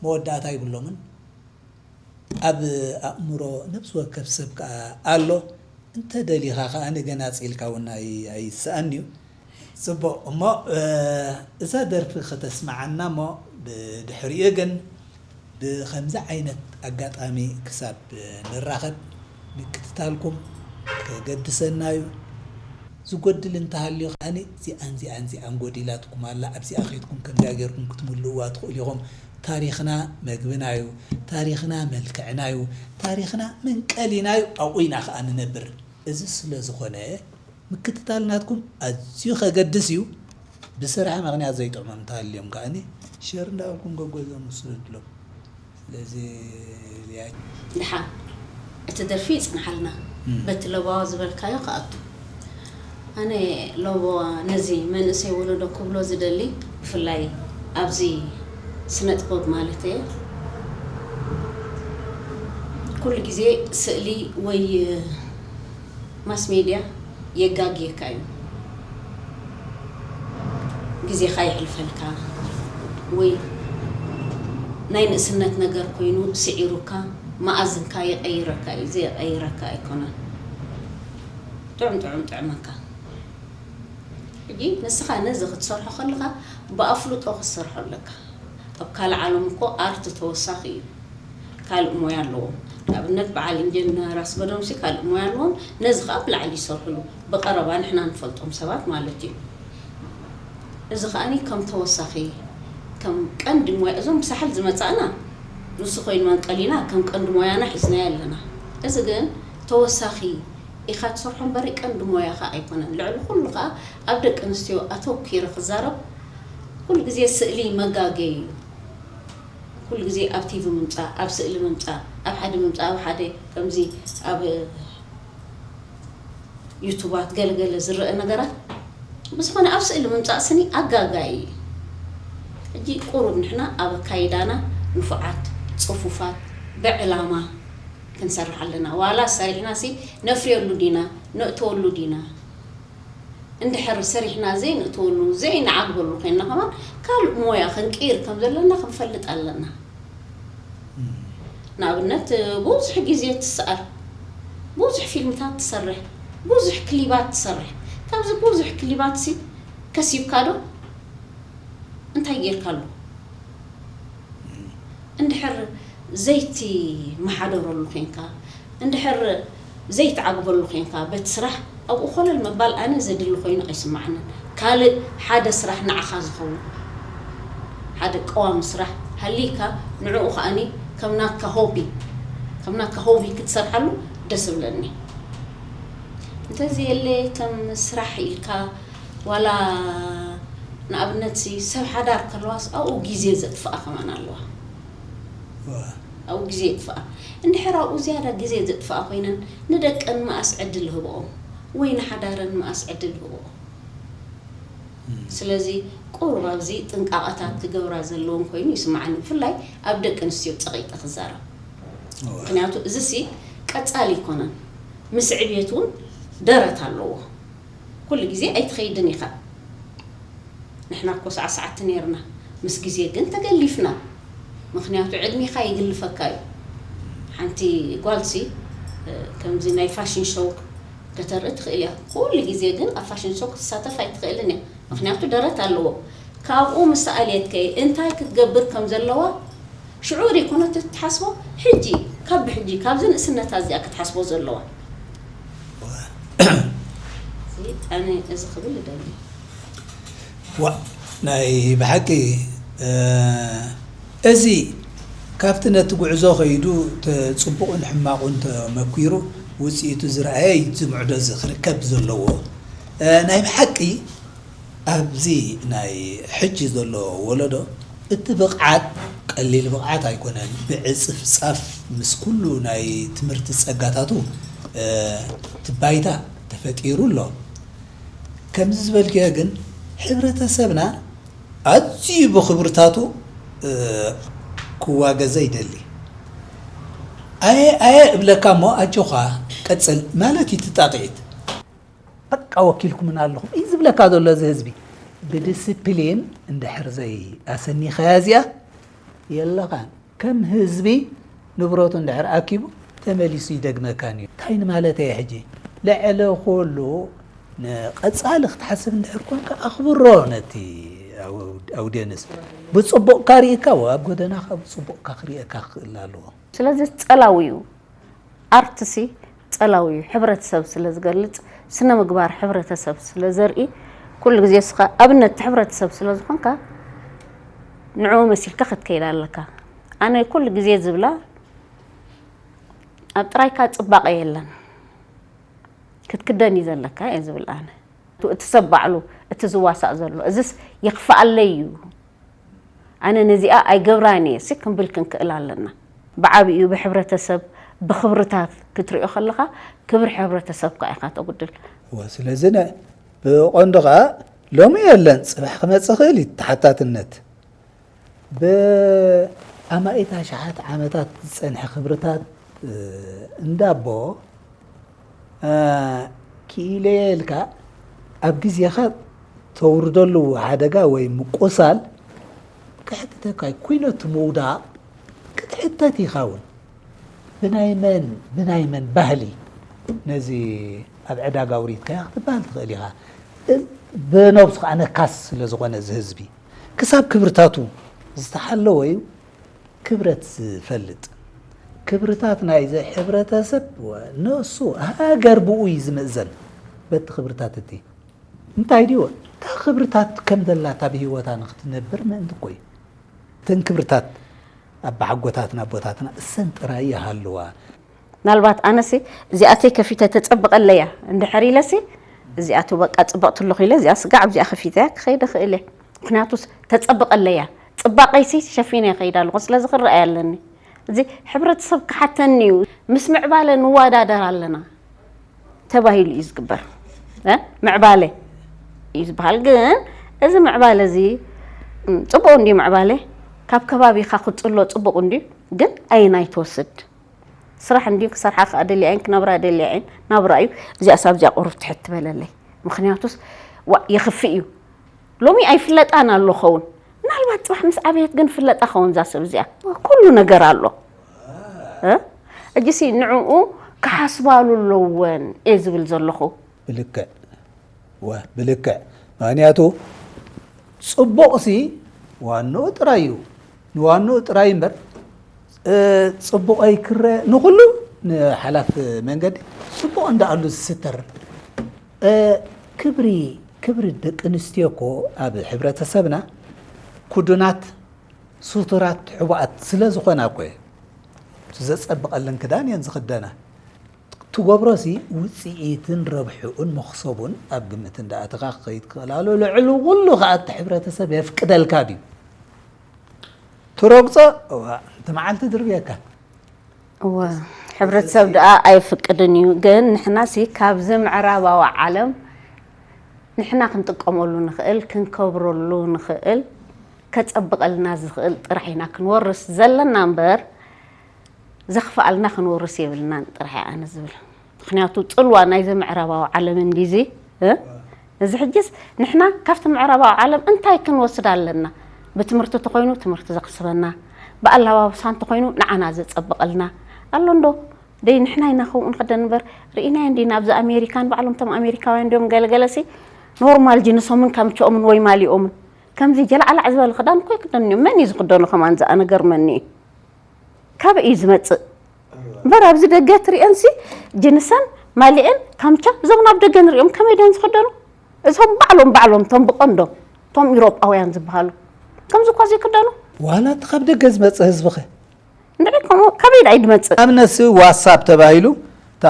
መወዳእታ ይብሎምን ኣብ ኣእምሮ ነብሲ ወከፍ ሰብ ከዓ ኣሎ። እንተ ደሊኻ ከዓ ንገናፂልካ እውን ኣይሰኣን እዩ። ፅቡቕ እሞ እዛ ደርፊ ከተስማዓና እሞ ብድሕሪኡ ግን ብኸምዚ ዓይነት ኣጋጣሚ ክሳብ ንራኸብ ምክትታልኩም ከገድሰና እዩ። ዝጎድል እንተሃልዩ ከዓኒ እዚኣን እዚኣን እዚኣን ጎዲላትኩም ኣላ ኣብዚኣ ከይድኩም ከምዚኣ ጌርኩም ክትምልእዋ ትኽእሉ ኢኹም። ታሪኽና መግብና እዩ። ታሪኽና መልክዕና እዩ። ታሪኽና መንቀሊና እዩ። ኣብኡ ኢና ከኣ ንነብር። እዚ ስለ ዝኾነ ምክትታል ናትኩም ኣዝዩ ከገድስ እዩ። ብስራሕ ምኽንያት ዘይጥዕሞም እንተሃልዮም ከኣኒ ሸር እንዳበልኩም ገጎዞም ውስዱ ድሎም ስለዚ ያ ድሓን እቲ ደርፊ ይፅንሓልና በቲ ለባዋ ዝበልካዮ ክኣቱ ኣነ ለቦዋ ነዚ መንእሰይ ወለዶ ክብሎ ዝደሊ ብፍላይ ኣብዚ ስነ ጥበብ ማለት እየ ኩሉ ግዜ ስእሊ ወይ ማስ ሜድያ የጋግየካ እዩ። ግዜኻ የሕልፈልካ ወይ ናይ ንእስነት ነገር ኮይኑ ስዒሩካ መኣዝንካ ይቐይረካ እዩ፣ ዘይቐይረካ ኣይኮነን። ጥዑም ጥዑም ጥዕመካ። ሕጂ ንስኻ ነዚ ክትሰርሖ ከለኻ ብኣፍልጦ ክትሰርሖ ኣለካ። ኣብ ካልእ ዓለም እኮ ኣርት ተወሳኺ እዩ። ካልእ ሞያ ኣለዎም። ንኣብነት በዓል ኢንጀነር ኣስገዶምሲ ካልእ ሞያ ኣለዎም። ነዚ ከዓ ብላዕሊ ይሰርሕሉ። ብቐረባ ንሕና ንፈልጦም ሰባት ማለት እዩ። እዚ ከዓኒ ከም ተወሳኺ ከም ቀንዲ ሞያ እዞም ብሳሕል ዝመፃእና ንሱ ኮይኑ መንቀሊና ከም ቀንዲ ሞያና ሒዝናዮ ኣለና። እዚ ግን ተወሳኺ ኢኻ ትሰርሖ እምበሪ ቀንዲ ሞያኻ ኣይኮነን። ልዕሊ ኩሉ ከዓ ኣብ ደቂ ኣንስትዮ ኣተኪረ ክዛረብ ኩሉ ግዜ ስእሊ መጋገይ እዩ። ኩሉ ግዜ ኣብ ቲቪ ምምፃእ፣ ኣብ ስእሊ ምምፃእ፣ ኣብ ሓደ ምምፃእ፣ ኣብ ሓደ ከምዚ ኣብ ዩቱባት ገለገለ ዝረአ ነገራት ብዝኾነ ኣብ ስእሊ ምምፃእ ስኒ ኣጋጋይ እዩ። ሕጂ ቁሩብ ንሕና ኣብ ኣካይዳና ንፉዓት፣ ፅፉፋት፣ ብዕላማ ክንሰርሕ ኣለና። ዋላ ሰሪሕና ሲ ነፍርየሉ ዲና፣ ነእተወሉ ዲና? እንድሕር ሰሪሕና ዘይንእትወሉ ዘይንዓግበሉ ኮይንና ከማን ካልእ ሞያ ክንቅይር ከም ዘለና ክንፈልጥ ኣለና። ንኣብነት ብዙሕ ግዜ ትስኣል፣ ብዙሕ ፊልምታት ትሰርሕ፣ ብዙሕ ክሊባት ትሰርሕ። ካብዚ ብዙሕ ክሊባት ሲ ከሲብካ ዶ? እንታይ ጌርካሉ? እንድሕር ዘይትመሓደረሉ ኮይንካ፣ እንድሕር ዘይትዓግበሉ ኮይንካ በቲ ስራሕ ኣብኡ ኮለል ምባል ኣነ ዘድሊ ኮይኑ ኣይስምዓንን። ካልእ ሓደ ስራሕ ንዓኻ ዝኸውን ሓደ ቀዋሚ ስራሕ ሃልይካ ንዕኡ ከኣኒ ከም ናትካ ሆቢ ከም ናትካ ሆቢ ክትሰርሓሉ ደስ እብለኒ። እንተዘየለ ከም ስራሕ ኢልካ ዋላ ንኣብነት ሲ ሰብ ሓዳር ከለዋስ ኣብኡ ግዜ ዘጥፍኣ ከማን ኣለዋ። ኣብኡ ግዜ የጥፍኣ። እንድሕር ኣብኡ ዝያዳ ግዜ ዘጥፍኣ ኮይነን ንደቀን መኣስ ዕድል ህብኦም ወይ ንሓዳረን መኣስ ዕድል ህብኦም። ስለዚ ቁሩብ ኣብዚ ጥንቃቐታት ክገብራ ዘለዎም ኮይኑ ይስምዓኒ። ብፍላይ ኣብ ደቂ ኣንስትዮ ፀቒጠ ክዛረብ። ምክንያቱ እዚ ሲ ቀፃሊ ኣይኮነን። ምስ ዕብየት እውን ደረት ኣለዎ። ኩሉ ግዜ ኣይትኸይድን ኢኻ። ንሕና እኮ ሳዕሳዕቲ ነይርና፣ ምስ ግዜ ግን ተገሊፍና። ምኽንያቱ ዕድሜኻ ይግልፈካ እዩ። ሓንቲ ጓልሲ ከምዚ ናይ ፋሽን ሾው ከተርኢ ትኽእል እያ። ኩሉ ግዜ ግን ኣብ ፋሽን ሾው ክትሳተፍ ኣይትኽእልን እያ። ምኽንያቱ ደረት ኣለዎ። ካብኡ ምስ ኣልየት ከ እንታይ ክትገብር ከም ዘለዋ ሽዑ ዘይኮነት ትሓስቦ፣ ሕጂ ካብ ብሕጂ ካብዚ ንእስነታ እዚኣ ክትሓስቦ ዘለዋ። እዚ ኣነ እዚ ክብል እደሊ። ዋ ናይ ብሓቂ እዚ ካብቲ ነቲ ጉዕዞ ከይዱ ጽቡቕን ሕማቑን ተመኪሩ ውፅኢቱ ዝረኣየ ዝምዕዶ እዚ ክርከብ ዘለዎ ናይ ብሓቂ ኣብዚ ናይ ሕጂ ዘሎ ወለዶ እቲ ብቕዓት ቀሊል ብቕዓት ኣይኮነን። ብዕፅፍፃፍ ምስ ኩሉ ናይ ትምህርቲ ፀጋታቱ እቲ ባይታ ተፈጢሩ ኣሎ። ከምዚ ዝበልክዮ ግን ሕብረተሰብና ኣዝዩ ብኽብርታቱ ክዋገዘ ይደሊ። ኣየ ኣየ እብለካ እሞ ኣጆኻ ቀጽል ማለት እዩ። እቲ ጣቕዒት በቃ ወኪልኩምና ኣለኹም እዩ ዝብለካ ዘሎ እዚ ህዝቢ። ብዲስፕሊን እንድሕር ዘይ ኣሰኒኻያ እዚኣ የለኻን። ከም ህዝቢ ንብረቱ እንድሕር ኣኪቡ ተመሊሱ ይደግመካን እዩ። እንታይ ንማለተይ ሕጂ ልዕሊ ኩሉ ንቐጻሊ ክትሓስብ እንድሕር ኮንካ ኣኽብሮ ነቲ ኣውድየንስ ብጽቡቕካ ርኢካ ኣብ ጎደናኻ ብጽቡቕካ ክርእየካ ክኽእል ኣለዎ። ስለዚ ጸላዊ እዩ። ኣርትሲ ጸላዊ እዩ። ሕብረተሰብ ስለ ዝገልጽ፣ ስነ ምግባር ሕብረተሰብ ስለ ዘርኢ፣ ኩሉ ግዜ እስኻ ኣብነት ሕብረተሰብ ስለ ዝኾንካ ንዕኡ መሲልካ ክትከይድ ኣለካ። ኣነ ኩሉ ግዜ ዝብላ ኣብ ጥራይካ ጽባቐ የለን ክትክደን እዩ ዘለካ እየ ዝብል ኣነ። እቲ ሰብ ባዕሉ እቲ ዝዋሳእ ዘሎ እዝስ የኽፍኣለይ እዩ ኣነ ነዚኣ ኣይገብራን እየ ሲ ክንብል ክንክእል ኣለና። ብዓብኡ ብሕብረተሰብ ብኽብርታት ክትሪኦ ከለኻ ክብሪ ሕብረተሰብካ ኢኻ ተጉድል። እወ ስለዚ ነ ብቐንዱ ኸዓ ሎሚ የለን ፅባሕ ክመፅእ ኽእል እዩ ተሓታትነት። ብኣማኢት ኣሽሓት ዓመታት ዝፀንሐ ክብርታት እንዳቦ ክኢለየ ኢልካ ኣብ ግዜኻ ተውርደሉ ሓደጋ ወይ ምቁሳል ክሕትተካ እዩ። ኩነቱ ምውዳቕ ክትሕተት ኢኻ እውን። ብናይ መን ብናይ መን ባህሊ ነዚ ኣብ ዕዳጋ ኣውሪድካዮ ክትበሃል ትኽእል ኢኻ። ብነብሱ ከዓ ነካስ ስለ ዝኾነ እዚ ህዝቢ ክሳብ ክብርታቱ ዝተሓለወ እዩ ክብረት ዝፈልጥ። ክብርታት ናይዚ ሕብረተሰብ ንሱ ሃገር ብኡ እዩ ዝምእዘን። በቲ ክብርታት እቲ እንታይ ድዩ እታ ክብርታት ከም ዘላታ ብህይወታ ንክትነብር ምእንቲ እኮ እዩ። እተን ክብርታት ኣባሓጎታትና ኣቦታትና እሰን ጥራይ ይሃልዋ። ምናልባት ኣነሲ እዚኣተይ ከፊተ ተጸብቐለያ እንድሕር ኢለሲ እዚኣቱ በቃ ጽብቕቲ ኣለኹ ኢለ እዚኣ ስጋዕ ኣብዚኣ ከፊተያ ክኸይደ ክእል እየ። ምክንያቱስ ተጸብቐለያ ጽባቐይሲ ሸፊነ ይኸይድ ኣለኹ ስለዚ ክረኣይ ኣለኒ። እዚ ሕብረተሰብ ክሓተኒ እዩ። ምስ ምዕባለ ንወዳደር ኣለና ተባሂሉ እዩ ዝግበር። ምዕባለ እዩ ዝበሃል። ግን እዚ ምዕባለ እዚ ፅቡቅ እንድዩ ምዕባለ ካብ ከባቢካ ክፅሎ ፅቡቅ እንድዩ። ግን ኣየናይ ትወስድ ስራሕ እንድዩ ክሰርሓ ከዓ ደልያ እየን ክነብራ ደልያ እየን ናብራ እዩ። እዚኣ ሳብ እዚኣ ቁሩብ ትሕት ትበለለይ። ምክንያቱስ ዋእ የኽፍእ እዩ። ሎሚ ኣይፍለጣን ኣሎ ኸውን ምናልባት ፅባሕ ምስ ዓበየት ግን ፍለጣ ኸውን እዛ ሰብ እዚኣ ኩሉ ነገር ኣሎ። እጅሲ ንዕኡ ክሓስባሉ ኣለወን እየ ዝብል ዘለኹ። ብልክዕ ወ ብልክዕ ምክንያቱ ፅቡቕሲ ዋንኡ ጥራይ እዩ ንዋንኡ ጥራይ እምበር ፅቡቐይ ክረ ንኩሉ ንሓላፍ መንገዲ ፅቡቕ እንዳኣሉ ዝስተር ክብሪ ክብሪ ደቂ ኣንስትዮ እኮ ኣብ ሕብረተሰብና ኩዱናት ሱቱራት ሕቡኣት ስለ ዝኾና እኮ እየ። እቲ ዘጸብቐለን ክዳን እየን ዝኽደና። ትገብሮሲ ውጽኢትን ረብሕኡን መኽሰቡን ኣብ ግምት እንዳኣተኻ ክኸይድ ክኽእል ኣሎ። ልዕሊ ኩሉ ኸኣ እቲ ሕብረተሰብ የፍቅደልካ ድዩ? ትረግጾ እዋ እቲ መዓልቲ ድርብየካ። እወ ሕብረተሰብ ደኣ ኣይፍቅድን እዩ። ግን ንሕናሲ ካብዚ ምዕራባዊ ዓለም ንሕና ክንጥቀመሉ ንኽእል ክንከብረሉ ንኽእል ከጸብቐልና ዝኽእል ጥራሕ ኢና ክንወርስ ዘለና እምበር ዘኽፍኣልና ክንወርስ የብልናን ጥራሕ እየ ኣነ ዝብል። ምኽንያቱ ጽልዋ ናይዚ ምዕራባዊ ዓለም እንዲዚ እዚ ሕጅስ ንሕና ካብቲ ምዕራባዊ ዓለም እንታይ ክንወስድ ኣለና? ብትምህርቲ ተኾይኑ ትምህርቲ ዘኽስበና፣ ብኣላባብሳ እንተኾይኑ ንዓና ዘጸብቐልና ኣሎ እንዶ ደይ ንሕና ኢና ከምኡ ንኽደን እምበር ርኢናዮ እንዲና ኣብዚ ኣሜሪካን ባዕሎም እቶም ኣሜሪካውያን እንዲዮም ገለገለሲ ኖርማል ጅንሶምን ካምችኦምን ወይ ማሊኦምን ከምዚ ጀላዕላዕ ዝበለ ክዳን እኮ ይክደኑ እዮም። መን እዩ ዝክደኖ ከማን ዝኣ ነገር መን እዩ? ካበይ እዩ ዝመጽእ? እምበር ኣብዚ ደገ ትሪኤንሲ ጅንሰን ማሊኤን ካምቻ እዞም ናብ ደገ ንሪኦም ከመይ ድዮም ዝኽደኑ? እዞም ባዕሎም ባዕሎም እቶም ብቐንዶም እቶም ኢሮጳውያን ዝበሃሉ ከምዚ እኳ ዘይክደኑ። ዋላ እቲ ካብ ደገ ዝመጽእ ህዝብኸ? እንድዒ ከምኡ ከመይ ደኣ ይድመጽእ? ኣብ ነሲ ዋትሳፕ ተባሂሉ እታ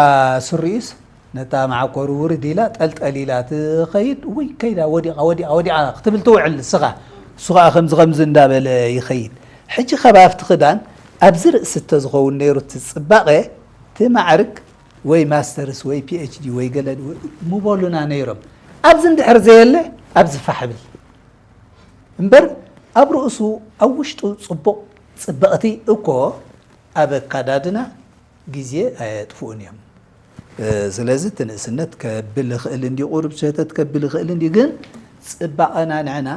ስሪኡስ ነታ መዓኮሩ ውርድ ኢላ ጠልጠል ኢላ ትኸይድ። ውይ ከይዳ ወዲቓ ወዲቓ ወዲቓ ክትብል ትውዕል። ንስኻ እሱ ኸዓ ከምዚ ከምዚ እንዳበለ ይኸይድ። ሕጂ ከባብቲ ክዳን ኣብዚ ርእሲ ተዝኸውን ነይሩ እቲ ጽባቐ እቲ ማዕርግ ወይ ማስተርስ ወይ ፒኤችዲ ወይ ገለ ምበሉና ነይሮም። ኣብዚ እንድሕር ዘየለ ኣብዚ ፋሕ ብል እምበር ኣብ ርእሱ ኣብ ውሽጡ ጽቡቕ ጽብቕቲ እኮ ኣብ ኣካዳድና ግዜ ኣየጥፍኡን እዮም። ስለዚ እቲ ንእስነት ከብል ይኽእል እንዲ ቁሩብ ሸተት ከብል ይኽእል እንዲ ግን ጽባቐና ንዕና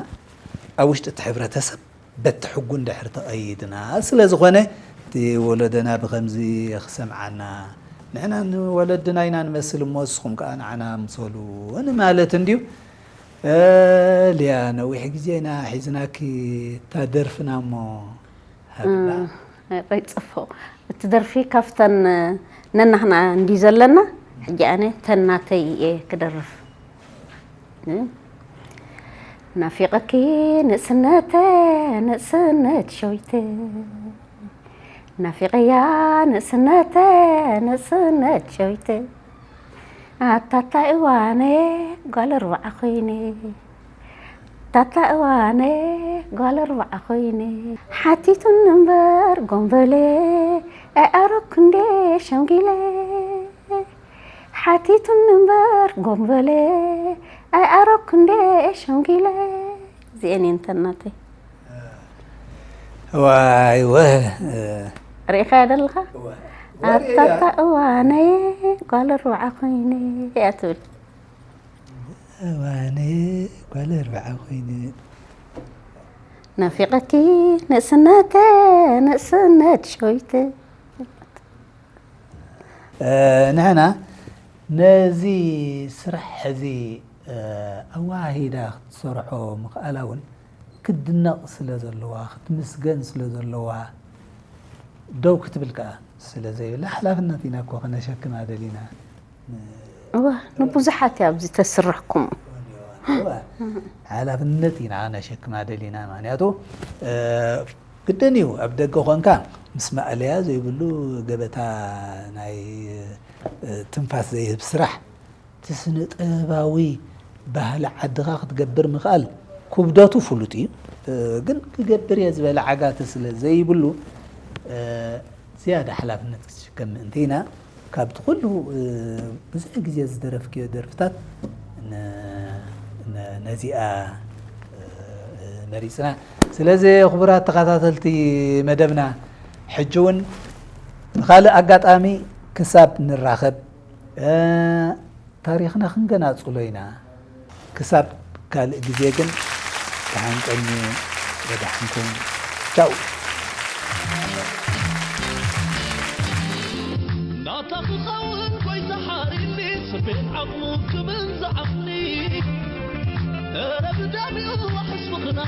ኣብ ውሽጢ እቲ ሕብረተሰብ በቲ ሕጉ እንድሕር ተቐይድና ስለ ዝኾነ እቲ ወለደና ብኸምዚ ክሰምዓና ንሕና ንወለድና ኢና ንመስል እሞ ንስኹም ከዓ ንዓና ምሰሉ ንማለት እንድዩ። ሊያ ነዊሕ ግዜ ኢና ሒዝናኪ እታ ደርፍና እሞ ሃብና። ይ ፅፎ እቲ ደርፊ ካብተን ነናህና እንዲ ዘለና ሕጂ ኣነ ተናተይ እየ ክደርፍ ናፊቐኪ ንእስነተ ንእስነት ሸዊተ ናፊቐያ ንእስነተ ንእስነት ሸዊተ ኣታታ እዋነ ጓል ኣርባዓ ኮይነ ታታ እዋነ ጓል ኣርባዓ ኮይነ ሓቲቱኒ እምበር ጎንበለ ኣይኣረኩ እንዴ ሸምጊለ ሓቲቱኒ እምበር ጎንበለ ኣይኣረኩ እንዴ ሸምጊለ እዚኤን እየን ተናተይ ዋይ ወ ርኢኻያ ደለኻ ኣታታ እዋነየ ጓል ኣርባዓ ኮይነ እያ ትብል እዋነ ጓል ኣርባዓ ኮይነ ናፊቐኪ ንእስነተ ንእስነት ሸዊተ ንሕና ነዚ ስራሕ ሕዚ ኣዋሂዳ ክትሰርሖ ምኽኣላ እውን ክትድነቕ ስለ ዘለዋ ክትምስገን ስለ ዘለዋ ደው ክትብል ከዓ ስለ ዘይብላ ሓላፍነት ኢና እኮ ክነሸክማ ደሊና እዋ ንብዙሓት እያ ኣብዚ ተስርሕኩም ሓላፍነት ኢና ነሸክማ ደሊና ምክንያቱ ግድን እዩ ኣብ ደገ ኮንካ ምስ ማእለያ ዘይብሉ ገበታ ናይ ትንፋስ ዘይህብ ስራሕ እቲ ስነ ጥበባዊ ባህሊ ዓድኻ ክትገብር ምኽኣል ኩብደቱ ፍሉጥ እዩ ግን ክገብር እየ ዝበለ ዓጋቲ ስለ ዘይብሉ ዝያዳ ሓላፍነት ክትሽከም ምእንቲ ኢና ካብቲ ኩሉ ብዙሕ ግዜ ዝደረፍክዮ ደርፍታት ነዚኣ መሪፅና ስለዚ ክቡራት ተኸታተልቲ መደብና ሕጂ እውን ብካልእ ኣጋጣሚ ክሳብ ንራኸብ ታሪኽና ክንገናፅሎ ኢና ክሳብ ካልእ ግዜ ግን ተሃንቀኒ ወዳሓንኩም ቻው ናታ ክኸውን ጎይታ ሓሪኒ ስቤት ዓቕሙ ክብል ዝዓቕኒ ረብዳሚኡ ዋሕስ ምኽና